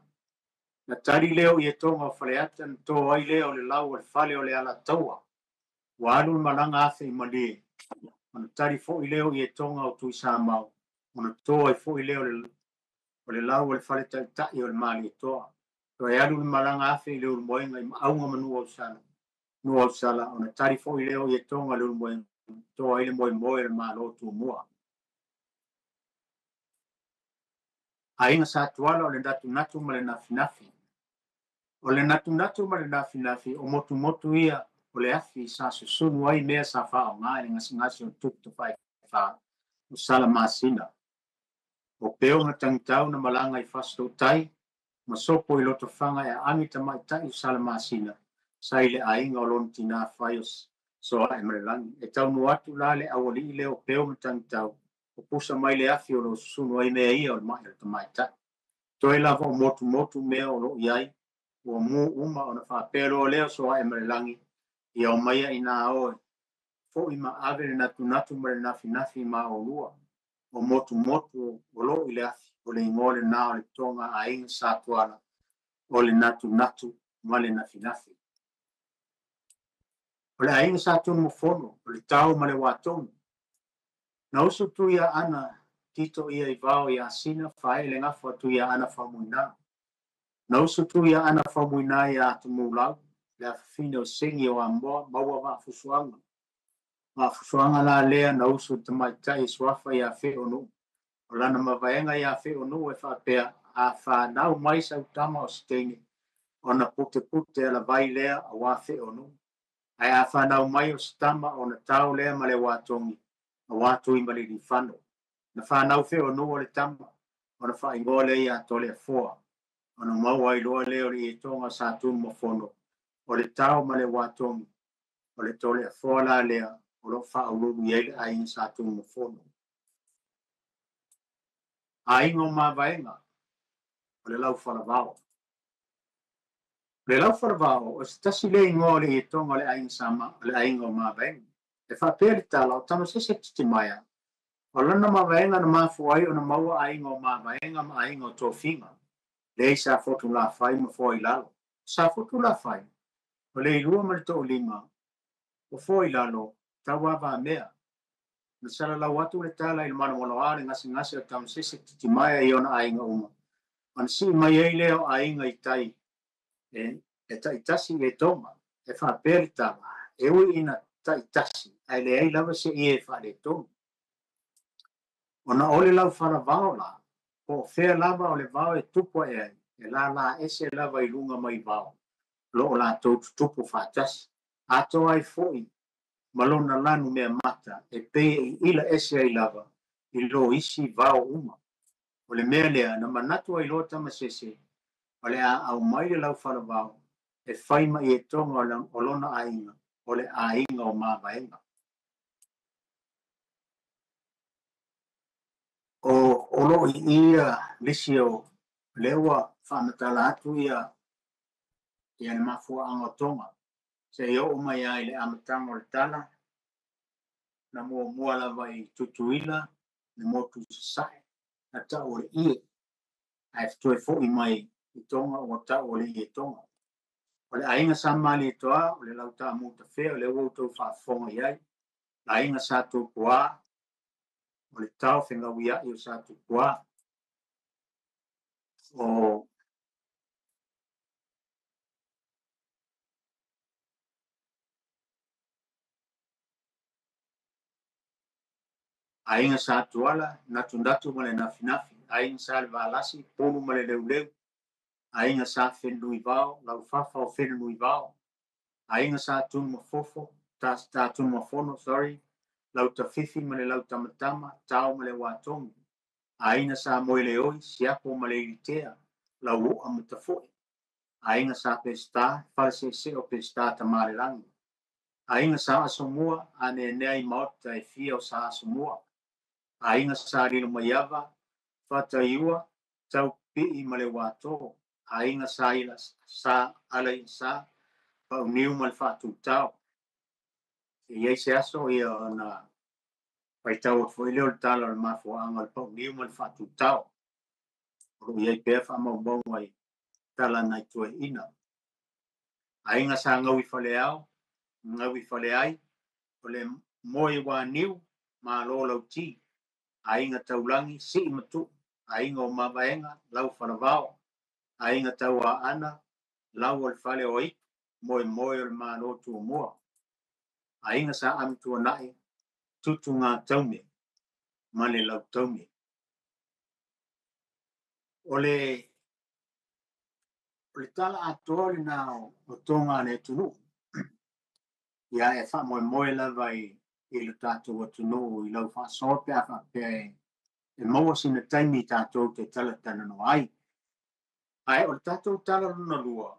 Na tali lea o ietoga o Faleata, na to ai lea o le lau o le fale o le Alataua. Ua alu le malaga afe i Malie, ona tali foi lea o ietoga o Tuisamau, ona to ai foi lea o le lau o le fale taitai o le Malietoa. Toe alu le malaga afe i le Ulumoega i Maauga ma Nuuausala, ona tali foi lea o ietoga o le Ulumoega, to ai le moemoe o le Malo Tumua. Aiga Sa Tuala o le natunatu ma le nafinafi. O le natunatu ma le nafinafi o motumotu ia o le afi sa susunu ai mea sa faaaoga i le gasegase o tupu tafaifa o Salamasina. O peo na tagitau na malaga i Fasitootai ma sopo i Lotofaga e aami tamaitai o Salamasina sa i le aiga o lona tina fai o Soaemalelagi. E taunu atu la le aualii lea o peo ma tagitau, o pusa mai le afi o lo susunu ai mea ia o le mai o le tamaitai. Toe lava o motumotu mea o lo o i ai, ua mu uma ona faapea loa lea o Soaemalelagi, ia o maia i nā oe, foi ma ave le natunatu ma le nafinafi ma olua, o motumotu o lo i le afi, o le igoa lenā o le toga aiga Sa Tuala, o le natunatu ma le nafinafi. O le aiga Sa Tunumafono, o le tao ma le uatonu. Na usu Tuiaana tito ia i vao i Asina, fae le gafa Tuiaana Faumuina. Na usu Tuiaana Faumuina ia Atumulau, le afafine o Segi o Amoa, maua vaafusuaga. Vaafusuaga la lea na usu tamaitai e suafa ia Feonuu. O lana mavaega ia Feonuu e faapea, a whanau mai sautama o se ona putepute alavai lea auā Feonuu. Ae a whanau mai o se tama ona tao lea ma le uatongi, auā Tuimalilifano. Na whanau Feonuu o le tama, ona whaingoa lea ia Toleafoa. Ona maua ai loa lea o le ietoga Sa Tunumafono, O le tao ma le uatogi, o le Toleafoa la lea o lo o faauluulu i ai le aiga Sa Tunumafono. Aiga o Mavaega, o le Laufalavao. O le Laufalavao, o se tasi lea igoa o le ietoga o le aiga Sa o le aiga o Mavaega. E faapea le tala, o Tamasese Titimaea, o lana mavaega na mafua ai ona maua aiga o Mavaega ma aiga o Tofiga, lea i Safotulafai ma Foailalo. Safotulafai, o le ilua ma le toolima, o Foailalo, Tauavamea. Na salalau atu le tala i le malomaloa o le gasegase o Tamasese Titimaea i ona aiga uma, ona sii mai ai lea o aiga i tai e taitasi i etoga. E faapea le tala, e ui ina taitasi, ae leai lava se ie e faaletonu. Ona o le laufalavao la, po o fea lava o le vao e tupu ae ai, e lala ese lava i luga mai vao, lo o latou tutupu faatasi. Atoa ai foi ma lona lanu mea mata, e pei e iila ese ai lava i lo isi vao uma. O le mea lea, na manatu ai loa Tamasese, o le a aumai le laufalavao e fai ma ietoga o lona aiga, o le aiga o Mavaega. O lo o i i ia lisi o lea ua faamatala atu ia le mafuaaga o Toga, seia oo mai lava i le amataga o le tala, na muamua lava i Tutuila, le motu i Sasae, na tau o le ie, ae toe foi mai i Toga ua tau o le ietoga. O le aiga Sa Malietoa, o le Lautaamu Tafea, o lea ua outou faafofoga i ai. Le aiga Sa Tupua, o le tao fegauiai o Sa Tupua. O aiga Sa Tuala, Natunatu ma le Nafinafi, aiga Sa Levalasi, Pulu ma le Leuleu, aiga Sa Fenunuivao, Laufafa o Fenunuivao, aiga Sa Tunumafofo, ta Tunumafono, sorry, Lautafifi ma le Lautamatama, Tao ma le Uatogi, aiga Sa Moeleoi, Siapo ma le Ilitea, Lauoa ma Tafoe, aiga Sa Peseta, Faleseesee o Peseta Tamalelagi, aiga Sa Asomua, Aneanea i maota e fia o Sa Asomua, aiga Sa Lilomaiava, Fataiua, Taupipii ma le Uato, aiga Sa Ila Sa Alaiasa, Pauniu ma le Faatutao. E i ai se aso ia ona faitau atu foi lea o le tala o le mafuaaga o le pauniu ma le faatutao. O lo o i ai pea faamaumauga i tala nai toeaiina. Aiga sa gaui faleao, gaui faleai, o le moe uaniu, malo lauti, aiga taulagi, sii ma tuu, aiga o Mavaega, lau falavao, aiga tauaana, lau o le fale o aitu, moemoe o le malo tumua. Aiga sa Amituanai, tutuga taume ma le lautaume. O le tala atoa lena o Toga a le atunuu. Ia e faamoemoe lava i le tatou atunuu i lau faasoa pe a faapea e maua sina taimi tatou te talatalanoa ai. Ae o le tatou tala lona lua,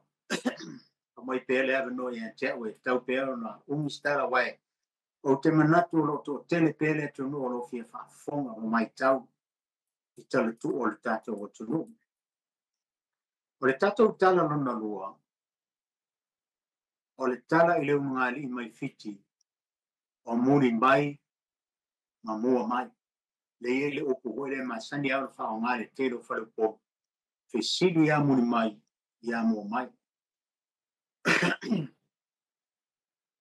aumai pea le avanoa ia te au e tau pea ona umi se tala wae. Ou te manatu o lo o toatele pea le atunuu o lo o fia faafofoga ma matau i talatuu o le tatou atunuu. O le tatou tala lona lua, o le tala i le ulugalii mai Fiti, o muli mai ma mua mai. Le i ai le upu foi le masani au le faaaoga i le tele o faleupolu, fesili ia muli mai, ia mua mai.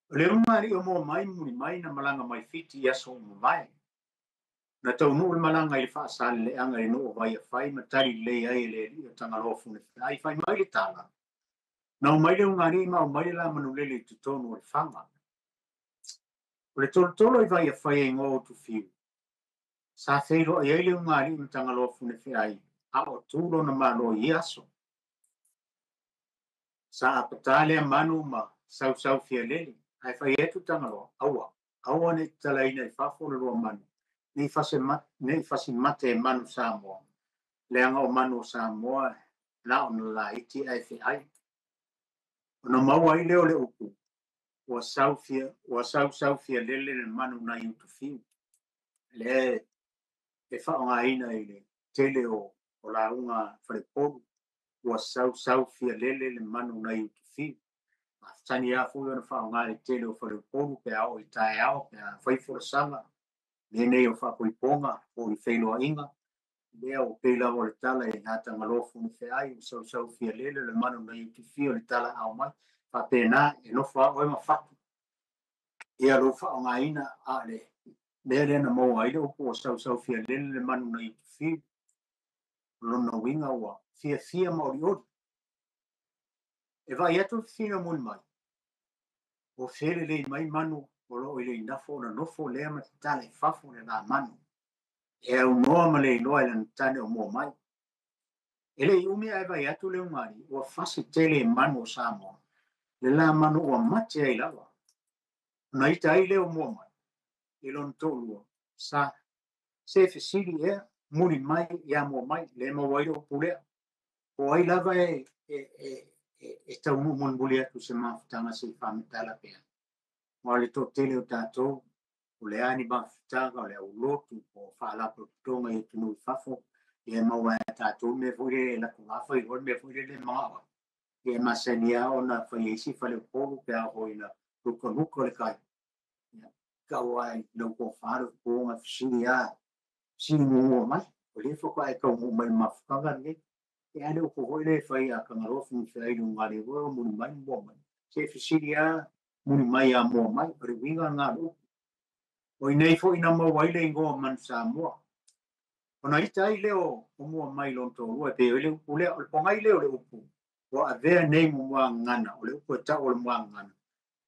O le ulugalii o mua mai muli mai na malaga mai Fiti i aso ua mavae. Na taunuu le malaga i le faasaleleaga i le nuu o Vaiafai ma tali lelei ai e le alii o Tagaloa Funafeai. Fai mai le tala, na omai le ulugalii ma aumai le la manulele i totonu o le faga. O le tolotolo i Vaiafai e igoa o Utufiu, sa feiloai ai le ulugalii ma Tagaloa Funafeai a o tu lona malo i ia aso. Sa apata lea manu ma sausau fialele, ae fai atu Tagaloa, aua, aua ne i tatalaina i fafo le lua manu, nei fasimate e manu Samoa, leaga o manu o Samoa na ona laiti ae feai. Ona maua ai lea o le upu, ua sausau fialele le manu nai Utufiu. Lea e faaaogaina i le tele o lauga faleupolu, ua sausau fialele le manu nai Utufiu. Masani lava foi ona faaaoga i le tele o faleupolu pe a oo i taeao, pe a fai folasaga, mea nei o faaipoipoga po o ni feiloaiga. Lea ua pei lava o le tala i Atagaloa Fonofoeai, ua sausau fialele le manu nai Utufiu o le tala ao mai. Faapena, e nofo lava oe ma fatu ia lou faaaogaina, a o le mea lea na maua ai le upu ua sausau fialele le manu nai Utufiu. O lona uiga ua fiafia ma olioli. E vaai atu le fafine o Mulimai, ua felelei mai manu o loo i le igafo ona nofo lea ma tatala i fafo le lamanu e aunoa ma le iloa i lana tane o mua mai. E le i umi ae vaai atu le ugari ua fasi tele e manu o Samoa le lamanu ua mate ai lava. Ona ita ai lea o mua mai i lona toalua sa se fesili ea muli mai ia mua mai le maua ai le upu lea. Po o ai lava e taunuu mulimuli atu i se mafutaga se i faamatala pea. Aua o le toatele o tatou, o le a ni mafutaga, o le aulotu po o faalapotopotoga i atunuu i fafo, ia e maua e tatou le mea foi lele e alu atu lava fai loa le mea foi lele e manao ai. Ia e masani lava ona fai ai si faleupolu pe a oo ina lukaluka le tai. Ia, tau lava i lau tofa le upu na fesili lava, fesili muamua mai, o lea faatoa e taunuu mai i le mafutaga lenei. E a le upu foi lea e fai ia Tagaloa Fonofoeai i le ugari foi o muli mai ma mua mai. Se fesili lava muli mai ia mua mai, o le uiga lena o le upu. O i inei foi na maua ai le igoa o Manu Samoa. Ona ita ai lea o mua mai i lona toalua, e pei o le upu lea, o le pogai lea o le upu, ua avea nei ma muagagana, o le upu e tau o le muagagana,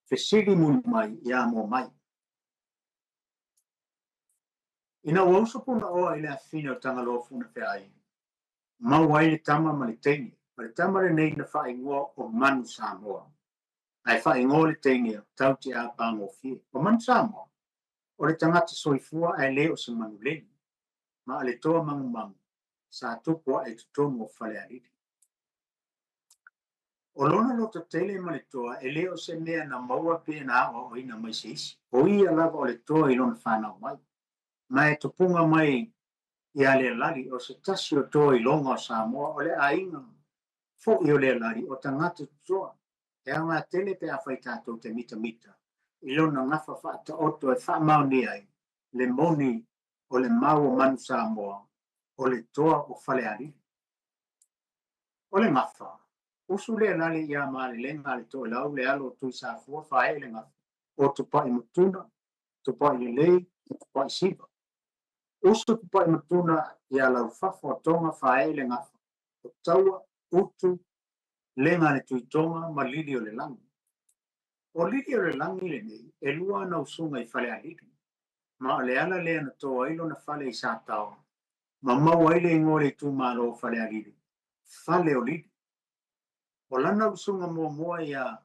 fesili muli mai ia mua mai. Ina ua uso Punaoa i le afafine o Tagaloa Fonofoeai, maua ai le tama ma le teine. O le tama lenei na faaigoa o Manu Samoa, ae faaigoa le teine o Tautiapagofie. O Manu Samoa, o le tagata soifua ae le o se manulele, ma o le toa magumagu sa tupu ae i totonu o Falealili. O lona loto tele ma le toa e le o se mea na maua pe na aoaoina mai se isi. O ia lava o le toa i lona fanau mai. Ma e tupuga mai ia Lealali, o se tasi o toa iloga o Samoa, o le aiga foi o Lealali, o tagata totoa. E aoga tele pe afai tatou te mitamita i lona gafa faataoto e faamaonia ai le moni o le mau o Manu Samoa, o le toa o Falealili. O le gafa, usu Lealali ia Malelega a le Toelau le alo o Tuisafua faaee le gafa o Tupaimatuna, Tupailelei, Tupaisiva. Usu Tupaimatuna ia Laufafo o Toga faaee le gafa o Taua, Utu, Lega le Tuitoga ma Lili o le Lagi. O Lili o le Lagi lenei e lua ana usuga i Falealili, ma o le ala lea na to ai lona fale i Satao, ma maua ai le igoa o le itumalo o Falealili, Fale o Lili. O lana usuga muamua ia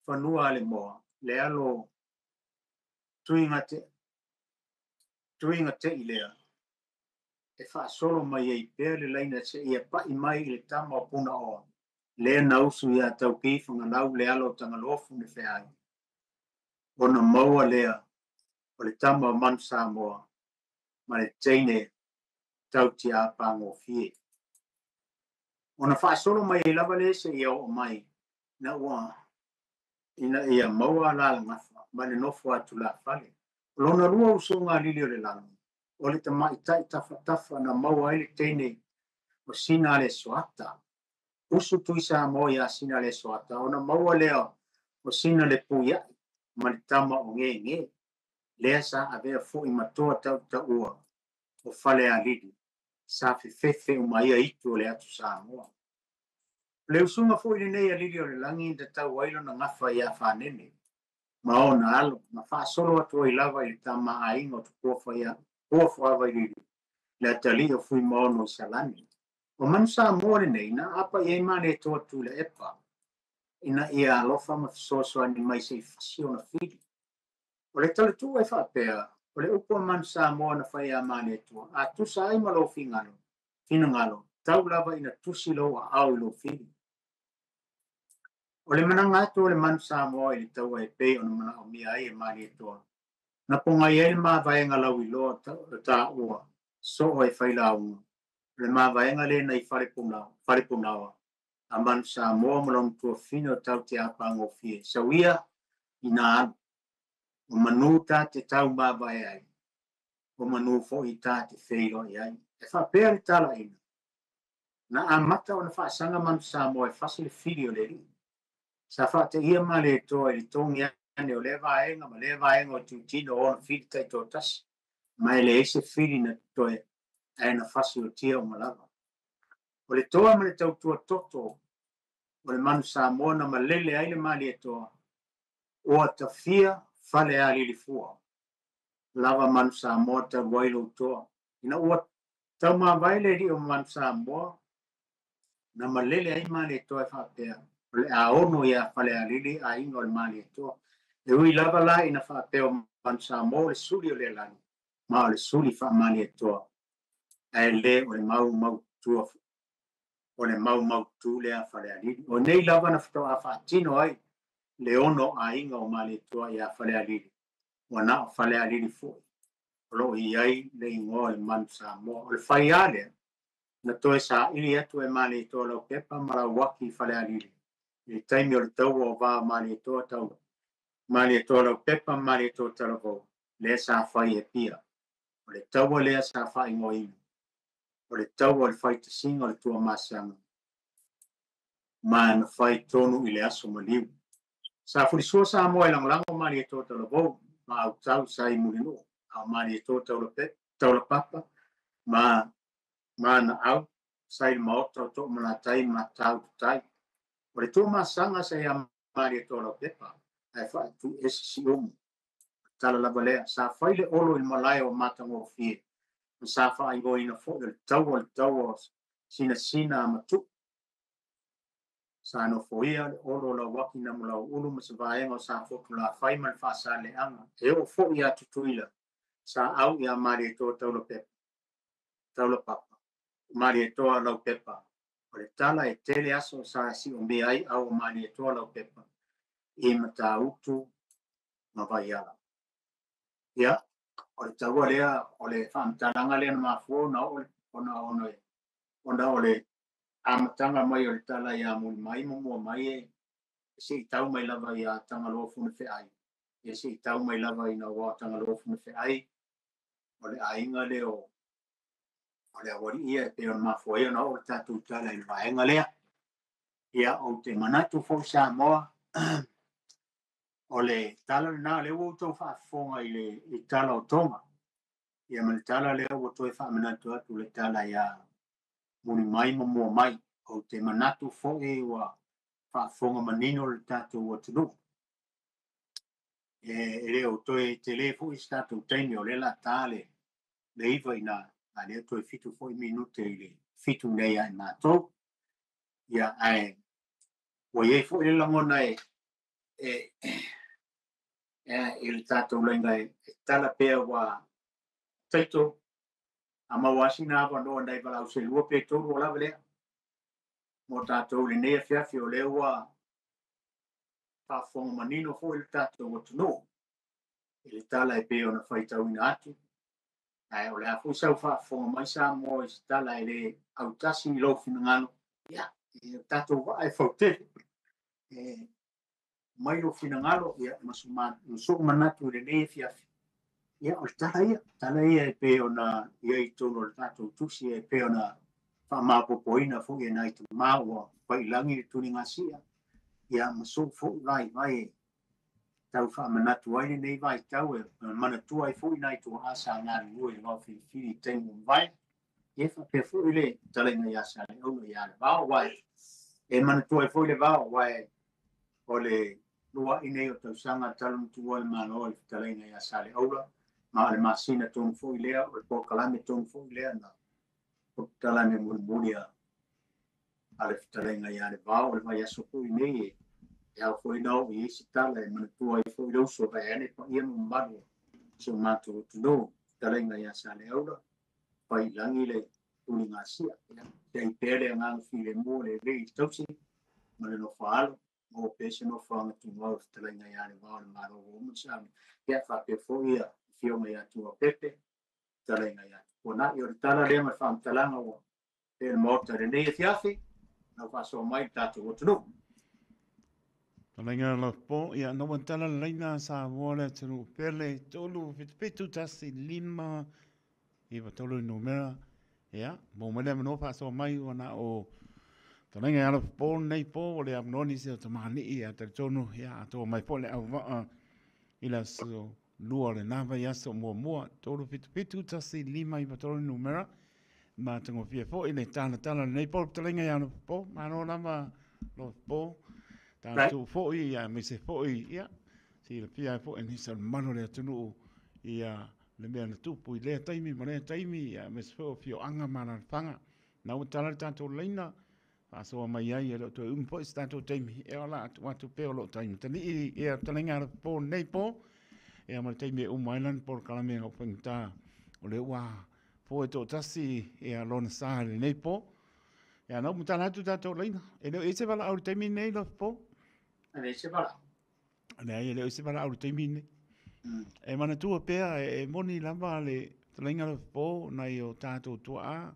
Fanuaalemoa, le alo Tuigatei lea, e faasolo mai ai pea le laina seia pai mai i le tama o Punaoa, lea na usu ia Taupi Fagalau le alo o Tagaloa Fonofoeai, ona maua lea o le tama o Manu Samoa ma le teine Tautiapagofie. Ona faasolo mai ai lava lea seia oo mai ina ua ina ia maua alaalagafa ma le nofo a tulafale. O lona lua usuga a Lili o le Lagi, o le tamaitai tafatafa na maua ai le teine o Sinalesoata. Usu Tuisamoa ia Sinalesoata, ona maua lea o Sinalepuiai ma le tama o Gege, lea sa avea foi ma toa tautaua o Falealili, sa fefefe uma ia itu o le atu Samoa. O le usuga foi lenei a Lili o le Lagi na tatau ai lona gafa ia Fanene ma ona alo, na faasolo atu ai lava i le tama aiga o Tupuafuavailili, le atalii o Fuimaono i Salani. O Manu Samoa lenei na aapa i ai Malietoa Tuilaepa ina ia alofa ma fesoasoani mai se i fasi ona fili. O le talatuu e faapea, o le upu a Manu Samoa na fai ia Malietoa, a tusa ai ma lou finagalo, tau lava ina tusi lou aao i lou fili. O le managa atu o le Manu Samoa i le taua e pei ona manaomia ai e Malietoa, na pogai ai le mavaega lauiloa taua soo e failauga, o le mavaega lea nai Falepunaoa a Manu Samoa ma lona tuafafine o tau te apagofie, sauia ina alu, o manu ta te tau mavae ai, o manu foi ta te feiloai ai. E faapea le talaina, na amata ona faasaga Manu Samoa e fasi le fili o le alii. Sa faateia Malietoa i le togi ane o lea vaega ma lea vaega o itutino o ona fili taitoatasi, ma e leai se fili na totoe ae na fasi otia uma lava. O le toa ma le tautua toto o le Manu Samoa na malele ai le Malietoa, ua tafia Falealilifua lava Manu Samoa talu ai lou toa. Ina ua taumavae le alii o Manu Samoa, na malele ai Malietoa e faapea, o le a ono ia Falealili aiga o le Malietoa. E ui lava la ina faapea o Manu Samoa o le suli o le alani, ma o le suli faamalietoa, ae le o le maumautua, o le maumautu lea Falealili. O nei lava na faatoa faatino ai le ono aiga o Malietoa ia Falealili, ua na o Falealili foi o loo i ai le igoa o le Manu Samoa. O le faiā lea, na toe saili atu e Malietoa Laupepa ma Lauaki i Falealili i le taimi o le taua o va o Malietoa tau Malietoa Laupepa ma Malietoa Talavou, lea sa fai e Apia. O le taua lea sa faaigoaina, o le taua o le faitasiga o le Tuamasaga, ma na fai tonu i le aso maliu. Sa fulisua Samoa e lagolago Malietoa Talavou ma autau sa i Mulinuu, a o Malietoa Taulapapa ma na au sa i le maota o Toomalatai ma Taututai. O le Tuamasaga sa ia Malietoa Laupepa, ae faatuese Siumu. Tala lava lea, sa fai le olo i le malae o Matagofie, ma sa faaigoaina foi o le taua o Sinasina a Matu'u. Sa nofoia le olo o Lauaki na Malauulu ma se vaega o Safotulafai ma le Faasaleaga. E oo foi ia Tutuila, sa au ia Malietoa Taulapapa, Malietoa Laupepa. O le tala e tele aso sa siomia ai au o Malietoa Laupepa i Matautu ma Vaiala. Ia, o le taua lea, o le faamatalaga lea na mafua ona o le amataga mai o le tala ia Mulimai ma mua mai e se i tau mai lava ia Tagaloa Funafeai, e se i tau mai lava ina ua Tagaloa Funafeai, o le aiga lea o le aualii ia e pei ona mafua ai ona oo le tatou tala i le vaega lea. Ia, ou te manatu foi Samoa, o le tala lena, lea ua outou faafofoga i le tala o Toga. Ia ma le tala lea ua toe faamanatu atu le tala ia Mulimai ma mua mai. Ou te manatu foi ua faafofoga manino le tatou atunuu. E le o toe tele foi se tatou taimi, o lea la ta le 9 ina, a lea toe 7 foi minute i le 7 nei ai matou. Ia, ae ua iai foi le lagona e i le tatou laina e tala pea ua taito a maua sina avanoa nai valau se 2 pe 3 o lava lea mo tatou lenei afiafi, o lea ua faafofoga manino foi le tatou atunuu i le tala e pei ona faitauina atu. Ae o le a foi sau faafofoga mai Samoa i se tala e le autasi i lou finagalo. Ia, e tatou vaa e fautele e mai lou finagalo, ia, ma sou manatu i lenei afiafi. Ia, o le tala ia e pei ona ia i totonu o le tatou tusi, e pei ona faamaopoopoina foi e nai tama ua faiilagi le tuligasia. Ia, ma sou foi vaivai e tau faamanatu ai lenei vaitau, e manatua ai foi nai tuaa sa galulue i le vaofilifili i taimi ua mavae. Ia, faapea foi le talaiga ia Saleaula ia le vao, aua e manatua ai foi le vao, aua o le lua'i nei o tausaga talu na tuua le Malo i le fetalaiga ia Saleaula, ma o le masina tonu foi lea, o le polokalame tonu foi lea na polokalame mulimuli a le fetalaiga ia le vao. O le vaiaso foi nei e ao foi na oo i ai se tala e manatua ai foi le uso vaeane paia ma mamalu o si o matou atunuu, fetalaiga ia Saleaula, faiilagi le tuligasia. Ia i pea le agaga filemu o le alii i le tausi ma le nofoaalo Mo pe se no fanga tu mau fetalaiga ia le Vao o le Malo ua uma ona saunia. Ia faapea foi ia afioga ia Tuapepe, fetalaiga ia Tupuanai. O le tala lea ma le faamatalaga ua pea le Maota i lenei afiafi, lau faasoa mai le tatou atunuu. Talaiga Lopo, ia na ua tala laina Samoa le atunuu pele, 3 7 7 1 5 9 3 numera, ia, mo mai le avanoa faasoa mai ua na o talaiga ia Lopo nei po o le avanoa nisi o tamalii ia talitonu, ia atoa mai foi le auvaa i le aso lua o lena vaiaso muamua, 3 7 7 1 5 9 3 numera, ma tagofia foi le talatala lenei po talaiga ia Lopo, malo lava Lopo. Tatou foi ia aemaise foi ia silafia ai foi nisi o le mamalu o le atunuu ia le mea na tupu i lea taimi ma lea taimi ia aemaise foi o afioaga ma alaalafaga. Na ua tala le tatou laina faasoa mai ai e le o toe umi foi se tatou taimi e o la atu atu pea o loo taimi talii ia talaiga Lopo nei po ia ma le taimi e uma ai lana polokalame o faigata o le ua foe toatasi ia lona sa i lenei po. Ia na ua tala atu tatou laina. E le o i se valaau i le taimi nei Lopo? E leai se valaau. Leai, e le o i se valaau i le taimi nei. E manatua pea e moni lava le talaiga Lopo nai o tatou tuaa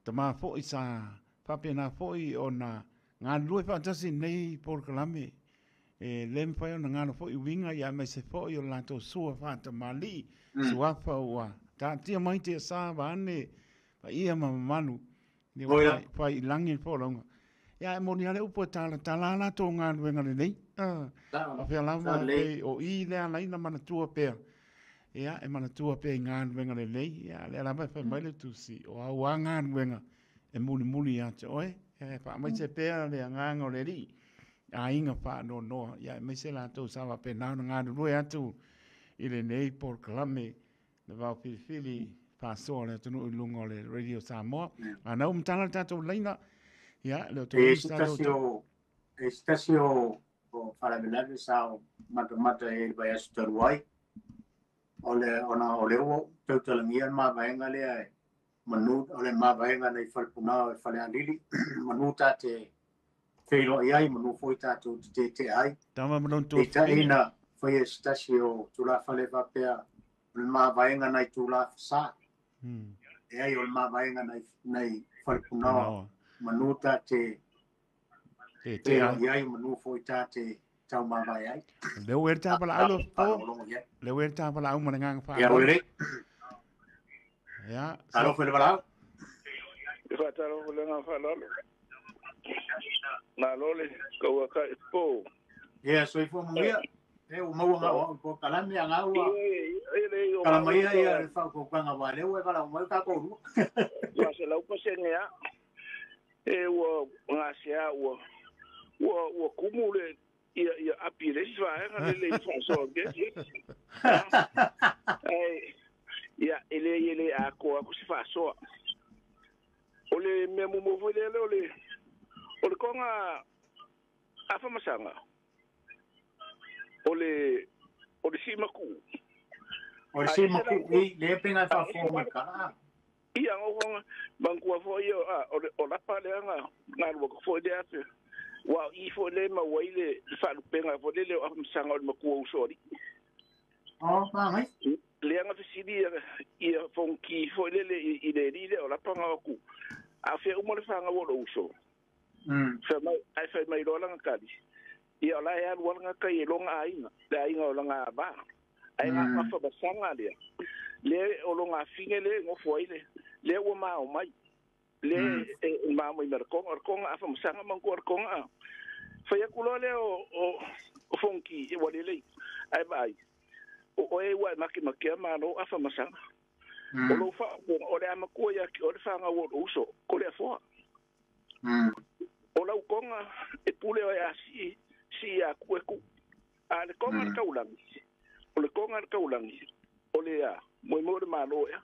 tamā foi sa faapena foi ona galulue faatasi nei polokalame. E le mafai ona galo foi uiga ia aemaise foi o le latou sua faatamalii suafa ua taatia mai tiasa vaeane paia ma mamalu ia ua fai i lagi le folauga. Ia e moni lava le upu e talatala a latou galuega lelei. Faapea lava pei o i le ala ai na manatua pea. Ia e manatua pea i galuega lelei. Ia lea lava e fai mai le tusi o au a galuega e mulimuli ia te oe. E faamaise pea le agaga o le Alii aiga faanoanoa. Ia aemaise latou sa faapena ona galulue atu i lenei polokalame le vao filifili faasoa o le atunuu i luga o le Radio Samoa. A na ua matala le tatou laina, ia le o E se tasi o e se tasi o o faalavelave sa o matamata e le vaiaso talu ai o le ona o le ua tautalagia le mavaega lea e manu o le mavaega nei Falepuna o le Falealili manu ta te feiloai ai manu foi tatou te tetea ai. Tama ma lona Peitai na faia se tasi o tulafale faapea o le mavaega nai tulafasa. E ai o le mavaega nai nai Falepunaoa manu ta te feiloai ai manu foi ta te taumavae ai. Le ua e le tapalaau Lopo. Le ua e le tapalaau ma le agaga faaaloalo. Ia. Alofa i le valaau. E faatalofa i le agaga faaaloalo. Malo le kauakai po. Ia, soifua manuia. E ua maua ngau au i polokalame a ngau ua kalamaia ia le faautautaga aua o lea ua e valaau mai o tatou lua. 400% lava. E ua gasea ua ua ua kumu le ia ia api le isi vaega le le faasoa ke. Ai ia e le e le atoa atu se faasoa. O le mea muamua foi lea o le o le konga afamasaga o le o le simaku. O le simaku i le penga e faafofoga mai kala. Ia ngofonga manatua foi o le o lapa lea na galua foi lea afe. Ua o i foi le maua ai le faalupega foi lele o afamasaga o le matua uso alii. O, magai. Lea na fesili ia fonki foi lele i le alii lea o lapa na o atu. A fea uma le fanau o lou uso. Fai mai, ae fai mai loa lana tali, ia o la e alu lava lana tai e lona aiga, le aiga o lana ava. Ae na afamasaga lea, lea o lona afine lea e nofo ai le, lea ua mao mai. Lea e mao mai ma le konga, o le konga afamasaga manatua o le konga a. Fai atu loa lea o Fonki ua lelei, ae vaai, o oe ua e makemakea malo afamasaga. O lou faaopooga, o le a matua ia te oe le fanau o lou uso, ko le afoa. O lau konga e pule oe a sii, sii atu e ku. A le konga le taulagi, o le konga le taulagi, o le a, moemoe o le malo ea.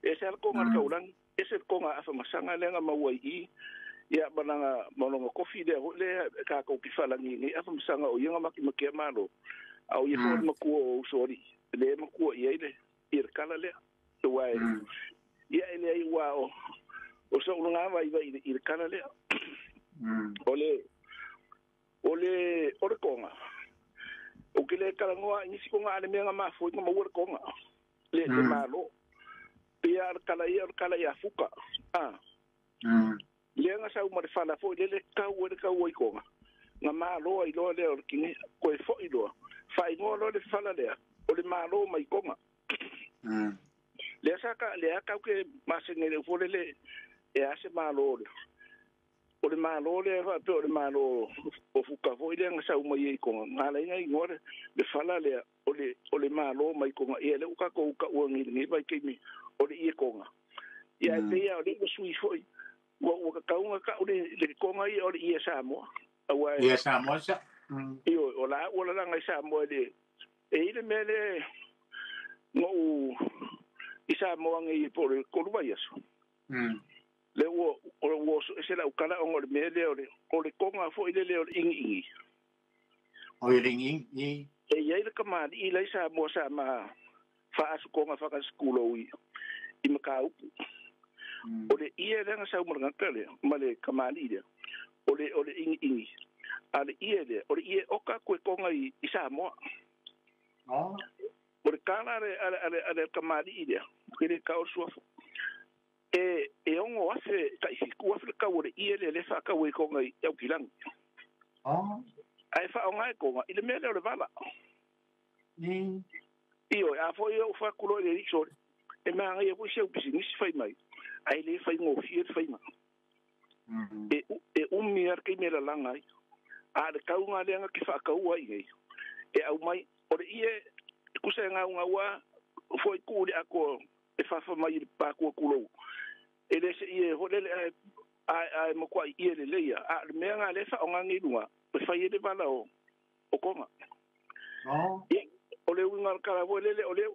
E ese lava le konga le taulagi, ese le konga afamasaga lea na maua i i, ia ma lana ma lona kofi lea foi lea tatou te faalagi nei afamasaga o ia na makemakea malo. A o ia foi o le matua o uso alii, lea e matua i ai le ia le kala lea. Aua e ia e leai ua o o so'u lagā vaivai i le kala lea. O le o O le konga. O ke le kalangoa nisi konga ale mea nga mafua nga maua le konga. Le malo. Pia le kala ia fuka. Ah. Le nga sau ma le fala foi le kau le kau i konga. Nga malo ai loa le o le kingi koe foi loa. Whaingoa loa le fala lea. O le malo mai konga. Le saka le akau ke masenge le fole le e ase malo le. O le malo le fa pe o le malo o fuka foi le nga sau mai i konga. Nga la inga ingoa le fala le o le malo mai konga. Ia le uka ko uka uangi ngi vai keimi o le ie konga. Ia e pea o le sui foi. Ua kakaunga ka o le konga ia o le ie Samoa. Ie Samoa sa. Io o la ua la ngai Samoa le e ile mele ngo i Samoa ngai po le koluva iaso. Le ua o se la ukala o le mele o le konga foi le o le ingi ingi. O le ingi ingi. E iai le kamani i lai Samoa sa ma fa asu konga fa ka skulo i makaupu. O le ia le nga sau maranga le ma le kamani le o le ingi ingi. A le ia le o le ia oka koe konga i Samoa. Oh. O le kala ale kamani i le ke le ka o suafo. E ongo afe ka isi ku afe ka o le ia le le fa ka o konga i au kilangi. Oh. Ai fa o ngai konga i le mele o le vala. Io a foi o fa kulo le riso. E manga ia ko se business fai mai. Ai le fai ngo fie fai ma. E umi ar ke mela langa ai. A le kaunga le anga ki fa kaua i nei. E au mai o le ie kusa nga nga wa foi ku le ako e fa mai le pa ku kulo. E le se ie ho le ai mo kwa ie le leia. A le mea nga le fa o ngangi lunga. E fai le vala o konga. Oh. Ie o le winga kala vo le o le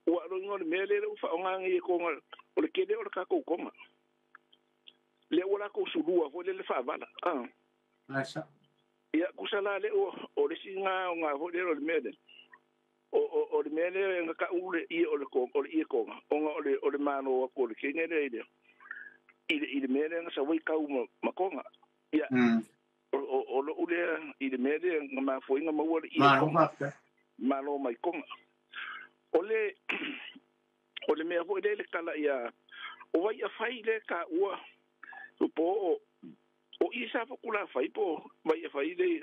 ua lo ngo le mele le fa o ngangi konga o le kele o le ka ko konga. Le o la ko sulua vo le le fa vala. Ah. Asa. Ia kusala le o le singa o nga ho le o le mele. O le mele nga ka ule i o le ko o le i konga. O nga o le mano ko le kenge le ile. I le mele nga sa wei kau ma konga. Ia. O lo ule i le mele nga ma foi nga maua le i. Ma malo mai konga. O le mea foi le kala ia o vai a fai le ka ua po o isa fo kula fai po vai a fai le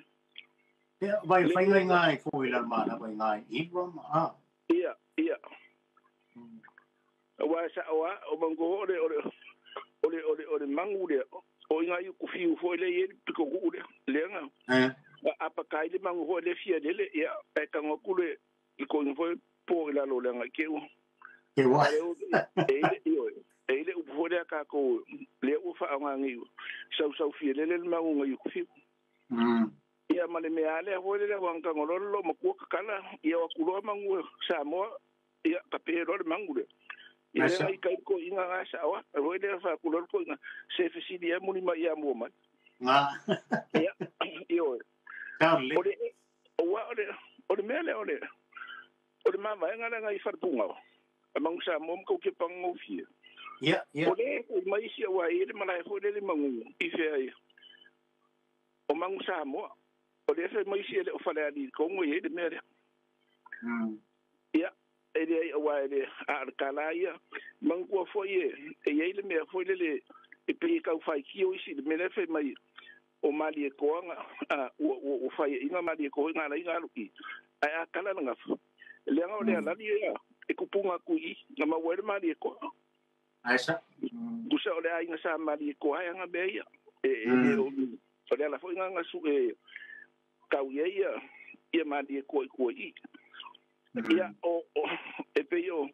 ia vai fai ngai ngai foi la mana vai ngai iwa ma ia ia wa sa wa o mango o le mangu le o ngai ku fiu foi le ye piko ku le le nga apa kai le mangu ho le fia le ia e ka ngoku le ko foi po la lo le nga ke u ke wa e le u fo le ka ko le u fa ngangi sau fia le le mangu ngai ku fiu ia ma le mea le ho le wa nga ngololo ma ku kala ia wa ku lo mangu Samoa ia ka pe lo le mangu le ia ngai kai ko inga nga sa wa ho le fa ku lo ko inga se fesili e muni mai ia mo mai nga ia io Carle. O le mele o le mama e ngala ngai farpunga. A mangu sa mom ko ke pango fia. Ia ia. O le mai sia wa e le malai fo le mangu i fe ai. O mangu sa mo. O le fe mai sia le o fale ali ko ngo e le mele. Ia e le o wa le a kala ia mangu fo ie e ia le mea fo le e pe ka fai ki o isi le mele fe mai o mali e koanga o fai inga mali e ko inga la inga luki ai a kala nga le nga o le ala ia e kupunga kui na ma wele mali e ko aisa kusa o le ai nga sa mali e ko ai nga be ia e o le ala fo inga nga su e kau ia ia mali e ko i ia o e pe o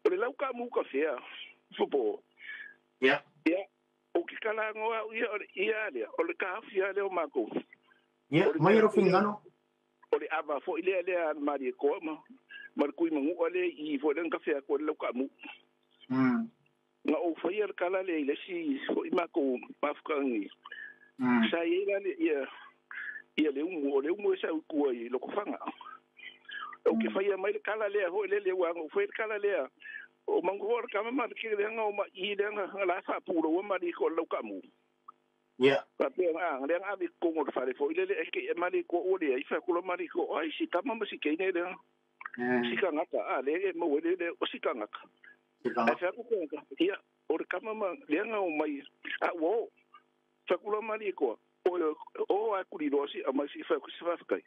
le lau ka mu ka fea fopo ia ia o ke kala ngoa ia ia le o le ka fia le o mako ia mai ro fingano o le ava fo ile le a mari ko ma mar kui mangu ale i fo le ka fia ko le ka mu nga o fo ia kala le le si fo i mako mafkangi sa ia le ia ia le umu o le umu sa ku ai lo ko fanga o ke fa ia mai le kala le ho le le wa ngo fo le kala le o mangu ho ka ma ke le nga o ma i le nga la fa pu lo ma ri ko lo ka mu Ia. Faapea lea na ave i totonu o le fale foi lele e ke e mali ko o le ai fa kula mali ko ai si tama ma si keine lea. Si kangata a le e mo le le o si kangata. Ai fa ku ka ia o le kama ma lea nga o mai a wo fa kula mali ko o a kuli ro si a mai si fa ku si fa kai.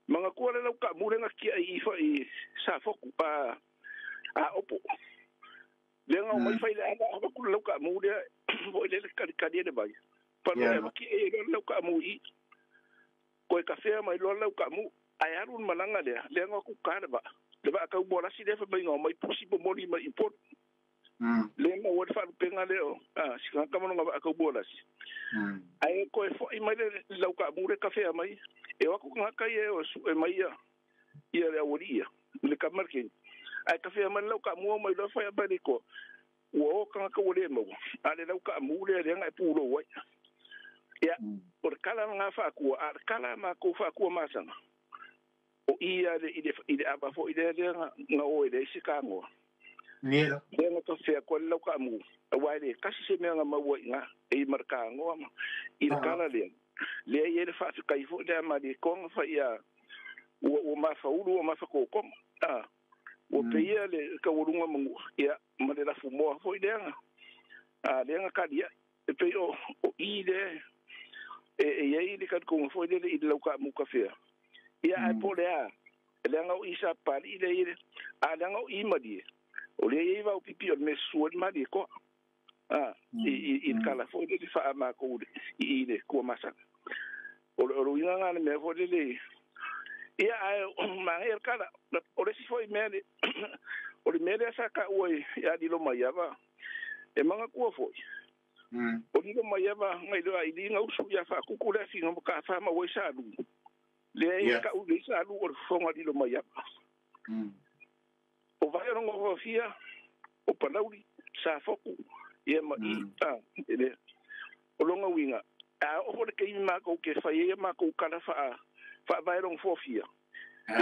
Manga kua le lau ka mure nga kia i fa i sa foku a opo. Lea nga o mai fai le ala a kula lau ka mure foi le kali kali le vai. Pano e ki e lo lau ka mu i. Ko e kafea mai lo lau ka mu ai aru malanga lea lea nga ku ka le ba. Le ba ka bo la si le fa mai nga mai pusi bo moli mai i po. Le ma wo fa penga le o a si ka ka mo nga ba ka bo la si. Ai ko e foi mai le lau ka mu le kafea mai e wa ku nga ka e o su e mai ia ia le awori ia le ka marke. Ai kafea mai lau ka mu mai lo fa ya ba le ko. Ua o kanga ka ua le maua. A le lau ka mu le le nga e pūlo wai. Ia, o le kala ngā whaakua, a le kala mā kou whaakua māsanga. O ia le i le aba fo i le le nga o e le isi ka ngoa. Nera. Le nga ka whea koa le lau ka mu. A wai le, kasi se mea nga maua i ngā, e i maraka ngoa ma. I le kala lea. Lea i e le whaafika i fo lea ma le konga wha ia ua mawhauru, ua mawhakōkonga. Ua peia le kawarunga mangu, ia, ma le lafu moa foi lea nga. A lea nga kalia, e pei o i le, e iei le katikonga foi lele i le lau ka muka fea. Ia ai po lea, e lea nga o isa pali i le i le, a lea nga o i malie. O lea i vau pipi o le mesua le malie koa. A, i le kala foi lele wha a mākou i le kua masanga. O le inga ngā le mea foi lele, ia ai mange el kala o le si foi mea le o le mea le sa ka ua ia lilo mai ava e manga kua foi. O lilo mai ava ngai loa i linga usu ia fa kuku le finga mo ka fa ma wai sa lu. Le ia ka u le sa lu o le fonga lilo mai ava. O vai rongo fia o palauli sa foku ia ma i a ele o longa winga a o fo le ke ma ko ke fa ia ma ko kala fa fa vai rongo fofia.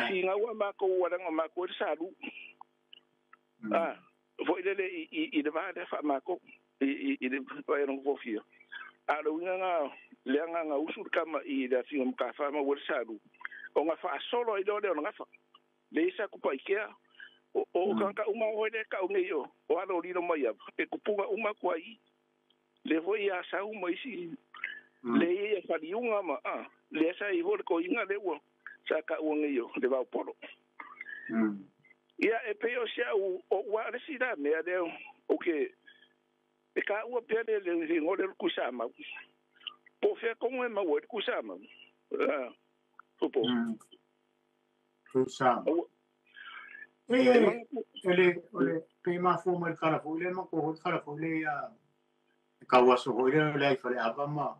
Si nga ua ma ko ua nga ma ko sa lu. Ah, foi lele i le va le fa ma ko i le vai rongo fofia. A lo nga nga le nga nga usu kama i le finga ka fa ma ua sa lu. O nga fa solo i lo le nga fa. Le isa ku pa ikea o ka ka uma o le ka unei o o alo lilo mai ava. E kupunga uma kua i. Le foi ia sa uma isi. Le ia faliunga ma a le sa i hore ko inga le ua sa ka ua ngi o le vau polo. Ia e pe o sia u o ua le si la mea le o ke e ka ua pe le le ngole ku sa ma. Po fe ko ngue ma ua ku sa ma. Ah. Po. Ku sa. E ele ole pe ma fo ma kala fo le ma ko kala fo le ya ka ua so ho le le ai fa le ava ma.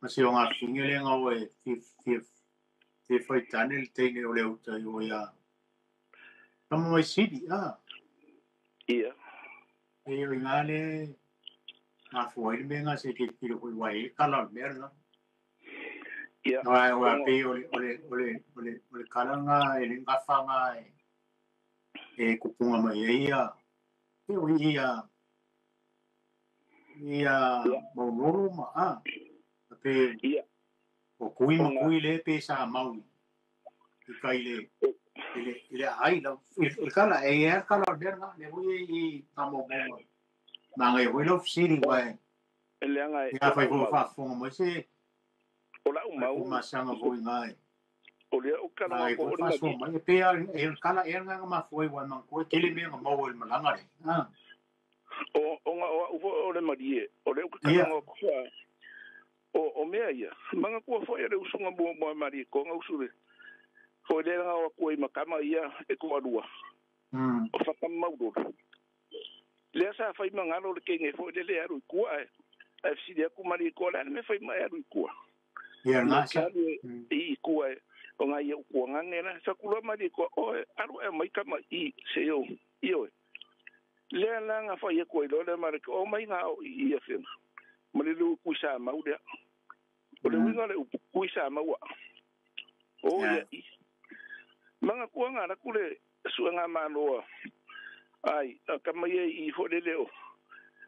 Ma se o ngā finge le ngā oe te whai tane le teine o le uta i o ia. Kama mai sidi, a. Ia. E o i ngā le ngā fua i le mea ngā se te piro hui wai e kala o le mea nga. Ia. Oa o a pe o le kala ngā e le ngawha ngā e kupunga mai e ia. E o ia ia maunoro ma, a. Pe ia o kui ma kui le pe sa mau i kai le le ai la il kala e ia kala o le nga le hui i ka mo mo ma ngai hui lo siri wai le nga ia fai fo fa fo mo se o la u mau ma sanga foi ngai o le o kala ko o le fa mai pe a e kala e nga ma foi wa ma ko tele me nga mau el malanga le ah o nga o o le marie o le o kala ngo ko o mea ia manga kua foi le usunga mua mua mari ko nga usure foi le nga o kua i makama ia e ko alua o whakamau roro lea sa whai mangalo le kenge foi le le aru i kua e fsidi aku mari ko le me whai mai aru i kua ia nga sa i kua o nga ia ukua ngange la sa kula mari ko o aru e mai kama i se yo i oe lea la nga whai e kua i lo le mari o mai nga o i ia whenga ma le lu kuisa mau lea o le winga le kuisa maua o ia i manga kua ngā raku le sua ngā mānoa ai ka mai e i fo le leo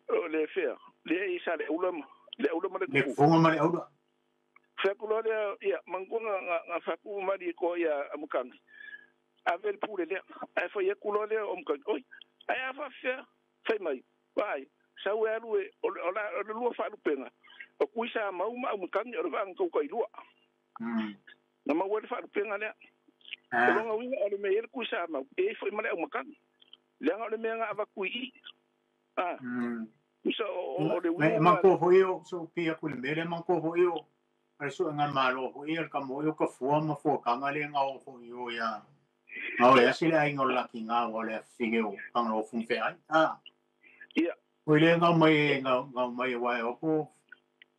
o le fea le i sa le ulama Le aula ma le Le kufuga ma le aula. Feaku loa lea ia manguga ga faaku mali ko ia amukangi. Ave le pule lea. Ae fai aku loa lea o mukangi. Oi, ae a faafefea fai mai. Vaai, sau e alu e o le lua faalupenga. O kui sa mau ma amukangi o le vaaga kaukailua. Na maua le faalupenga lea. O loga uiga o le mea i ai le kui sa mau, e ai foi ma le aumakagi. Leaga o le mea na avatu i i. Ah. Usa o le uiga. Manatua foi o so pia ku le mea lea manatua foi o le suega malo foi le ka mo o ka fua ma fuakaga le nga o foi o ia. Nga o le asi le aiga o le lakiga ua le afifine o Fagaloa feai. Ah. Ia. Foi le nga mai nga mai wa e o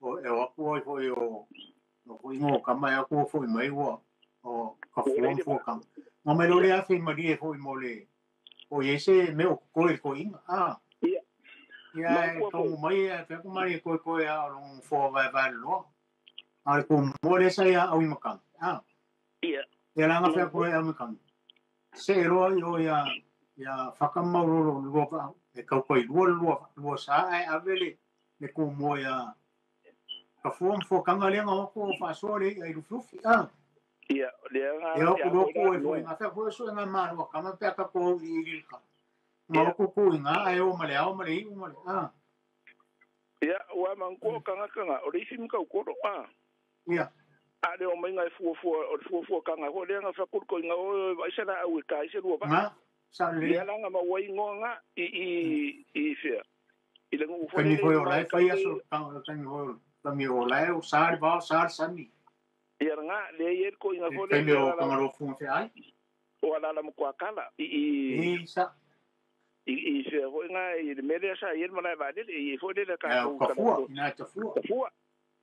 o e o aku ai foi o o foi ngo ka mai aku foi mai ua o ka fua ma fuakaga. Nga mai lo le afi malie foi mo le o ye se me o ko ko inga. Ah. Ia. Ia e tongu mai e fe ku mai ko ko ia o long fo vai vai lo. A ko mo le sa ia au i makanga. Ah. Ia. Ia la nga fe ko ia makanga. Se ro yo ia ia whakamau ro lua e kau lua lua lua sa e avele le ko mo ia ka fo fo kanga le nga ko fa so le ai lufufi. Ah. Ia le nga ia ko ko e fo nga fe ko so nga ma ro ka ma pe ka ko i i ka. Ma ko ko nga ai o ma le au ma le i ma le. Ah. Ia wa man ko kanga kanga o le isi mka ko ah. Ia. A le o mai ngai fua fua o le fua fua kanga ho le nga fa ko ko nga o vai se la au ka ise lua ba. Nga sa le. Ia la nga ma wai ngonga i i i fea. I le ngu fo le. Foi o lai fai aso kanga tangi ho tangi o lai o sa ba sa sami. Ia nga le ie ko inga fo le. O kanga ro fu fe ai. O ala la mo kala i i i sa i i fea ho nga i le mele sa i ma lai va le i fo le ka ko ka fua ina ta fua. Fua.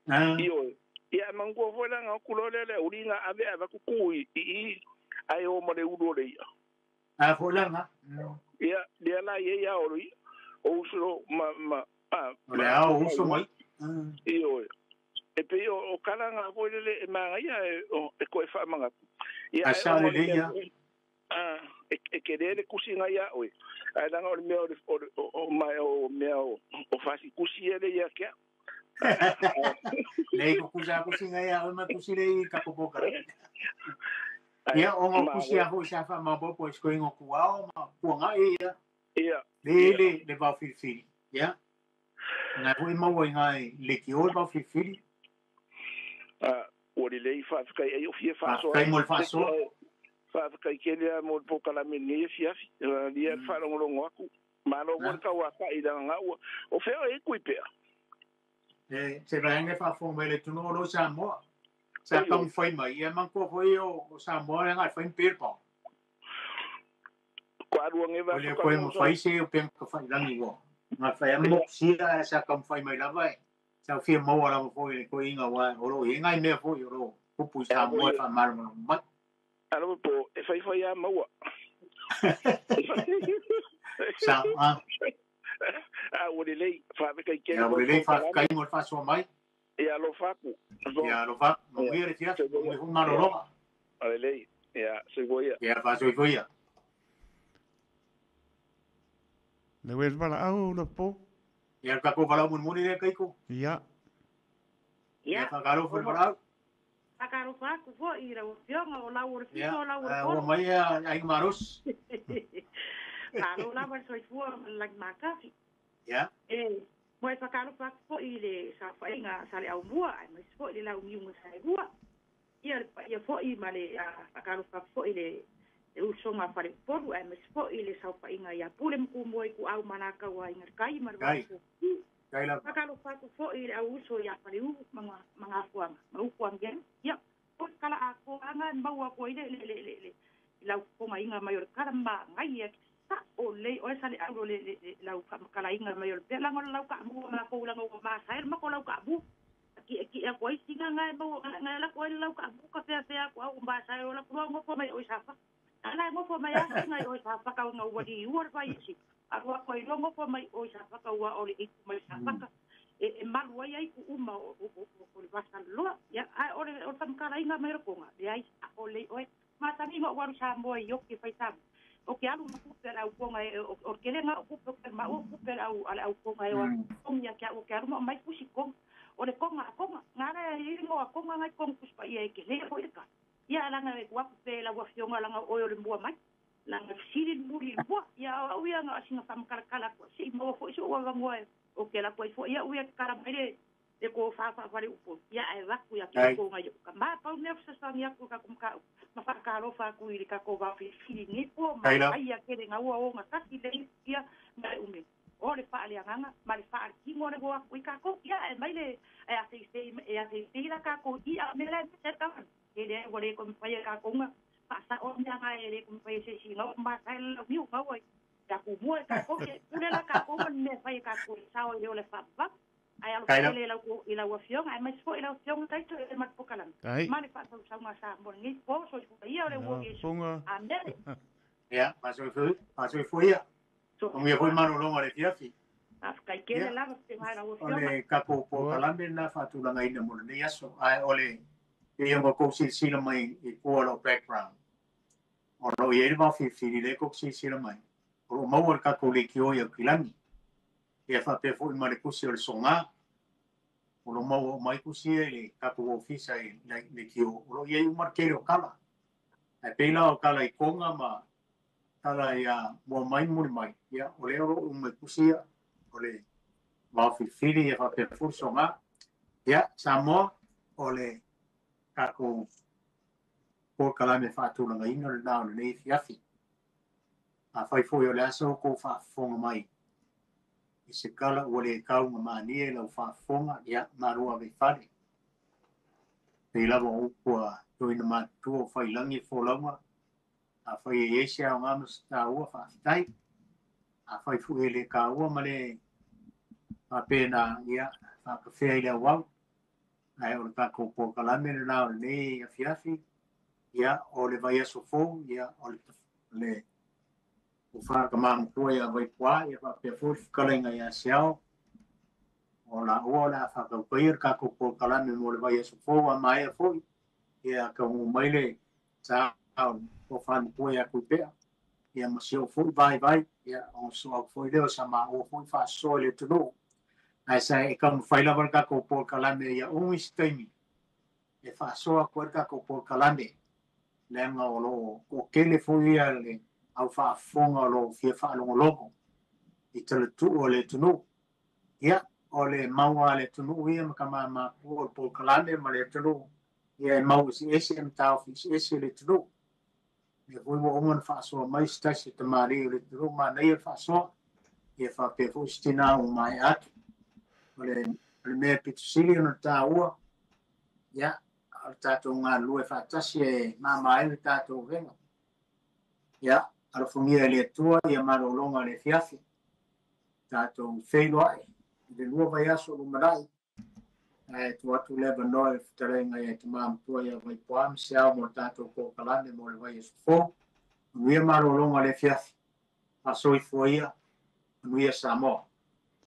Ah. I o ia mangu fo la nga kulo le le uri nga ave ave ku ku i i ai o mo le ulu le ia. Ah fo la nga. Ia le la ia ia o i o uso ma ma ah o le au uso mai. I o e pe o kala nga fo le le ma ia e o e ko e fa manga. Ia a sa le ia. Ah e ke le kusi nga ia o. Ai la nga o le mea o mai o mea o fasi kusi ele ia kia. Le ko kusa kusi nga ia o ma kusi le ka popo ka. Ia o ngo kusi a ho sa fa ma bo po sko ngo ku ao ma ku nga ia. Ia. Le le le va filfili. Ia. Nga ho ma wo nga le ki o va filfili. Ah o le le fa ka ai o fie fa so. Kai mo fa so. Fa ka ke le mo po kala me ni fia fi. Lia fa longo longo aku. Ma lo mo ka wa ka i da nga o o fe o e kui pe. E se vai fa fo me le tu no lo sa mo. Sa ka fai mai ia man ko foi o sa mo nga fai per pa. Ko aru nge va ko mo fai se o pen ko fai langi wo. Nga fai mo sia sa ka fai mai la vai. Sa fi mo ala mo foi ko inga wa o ro inga me foi o ro pupu sa mo fa mal mo ma. Alo po e fai fai a maua. Sa ah. A o le lei fa kai ke. Ia o le lei fa kai mo fa so mai. Ia lo faku. Ia lo fa mo ire tia mo hu ma lo. A le lei ia se voia. Ia fa so voia. Le wes bala au le po. Ia ka ko bala mun muni le kai ko. Ia. Ia fa ka lo fo bala. Fa ka lo fa ku fo i ra o fionga o la o fito o la o. O mai ai maros. Fa lo la ba so fua la makafi. Ia. E mo e whakalo whakafo i le sawhainga sa le au mua, ai mai fo i le lau miunga sa e rua. Ia ia fo i ma le whakalo whakafo i le usonga whare poru, ai mai fo i le sawhainga ia pule mku mua i ku au manaka wa inga kai ma le waso. Kai la. Whakalo whakafo i le au uso ia whare u mga fuanga, ma uku angen. Ia, o kala a ko anga maua ko i le le lau konga inga mai o le kala ma ngai ia o le o sa le au le lau ka kala inga mai o le pela ngol lau ka mu ma ko la ngo ma sa ma ko lau ka mu ki ki a ko singa ngai mo ngai la ko lau ka mu ka fea fea ko au ma sa o la ko ngo ko mai o sa fa ala ngo ko mai a ngai o sa fa ka ngo wadi u fa isi a ko ko ngo ko mai o sa fa ka wa o le mai sa fa ka e malu ai ai ku uma o le vasa loa ia a o le o tam kala inga mai ko nga le ai o le o ma tani ngo waru sa mo i o ki fai sa o ke alu makupe au konga o ke lenga o kupe ma o kupe au ala au konga e o konga ke o ke alu mai kusi kong O le konga konga ngara i ngo konga ngai kong kuspa ia ke le foi ka ia langa e ku pe la wa fionga langa o le mua mai langa sili muri mua ia au ia nga singa fam kala kala ko si mo foi so wa ngoi o ke la foi foi ia ia kala mai le ko fa fa fa le upo ia e va ku ia ke ko ngai ka ma pa me sa sa ia ku ka kum ka ma fa ka ro fa ku i ka ko va fi fi ni po ma ai ia ke le ngau o nga ka ki le ia ma umi o le fa le nganga ma le fa ki mo le go ku ka ko ia e mai le e a se e a se la ka ko ia me la se ta ke le o le ko pa ia ka ko nga pa sa o nya nga e le ko pa se si ngau ma ka le mi ngau ai ya ku mo ka ko ke le la ka ko me fa ka ko sa o le fa va ai alo le la ko ila wa fiong ai mai fo ila fiong tai to e mat pokalam ma le fa sa nga sa mo ngi po so ia le wo ke a me ia ma so fo ia o mi foi mano longa le fiafi a kai ke le la te mai la wo fiong o le ka ko po kalame na fa tu langa ina mo le aso ai o le ia mo ko sila mai i ko lo background o lo ia va fi fi le ko sila mai o mo ka ko le kio ia kilani ia fa pe fo ma le kusi o le songa o lo mau mai kusi e ka ko ofisa e le kio o lo ia u markero kala ai pela o kala i konga ma kala ia mo mai muri mai ia o le ro u mai kusi o le va fi fi ia fa pe fo songa ia Samoa o le ka ko po kala me fa tu langa ina le na le fiafi a fai fo o le aso ko fa fonga mai i se kala o le kau ma ni e lau faafofoga ia malo ave i fale. Pei lava o upu a toina matutua o failagi folauga afai e iai se aoga ma se taua faafetai afai foʻi e le kaua ma le faapena ia faakafea i le auau ae o le tatou polokalame lenā o lenei afiafi ia o le vaiaso fou ia o le o whakamāmatua ia Vaipuā ia faapea foi le fetalaiga iā Seao o laua o le a faataupaia le tatou polokalame mo le vaiaso fou a maea foi ia taugū mai le sa o whanupua ia kuipea ia ma si o foi vai vai ia o so au foi leo sa ma o foi faasoa i le atunuu ae sa e taumafai lava le tatou polokalame ia ugi se taimi e faasoa atu ai le tatou polokalame leaga o loo toatele foi ia le au faafofoga o loo fia faalogologo i talatuu o le atunuu ia o le maua a le atunuu ia ma kamamatua o le polokalame ma le atunuu ia e mau eseese ma taofi eseese le atunuu ia foi ua uma ona faasoa mai se tasi o tamalī o le atunuu manaia le faasoa ia faapea foi se tinā ua maea atu o le mea pitosili ona taua ia o le tatou galulue faatasi e mama ai le tatou avega ia alofagia e le Atua ia malologa le afiafi tatou feiloai i le 2 vaiaso lumanai ae tuu atu le avanoa i le fetalaiga ia tamā matua ia Vaipuā ma Seao mo le tatou polokalame mo le vaiaso fou manuia malologa le afiafi faasoifua ia manuia Samoa.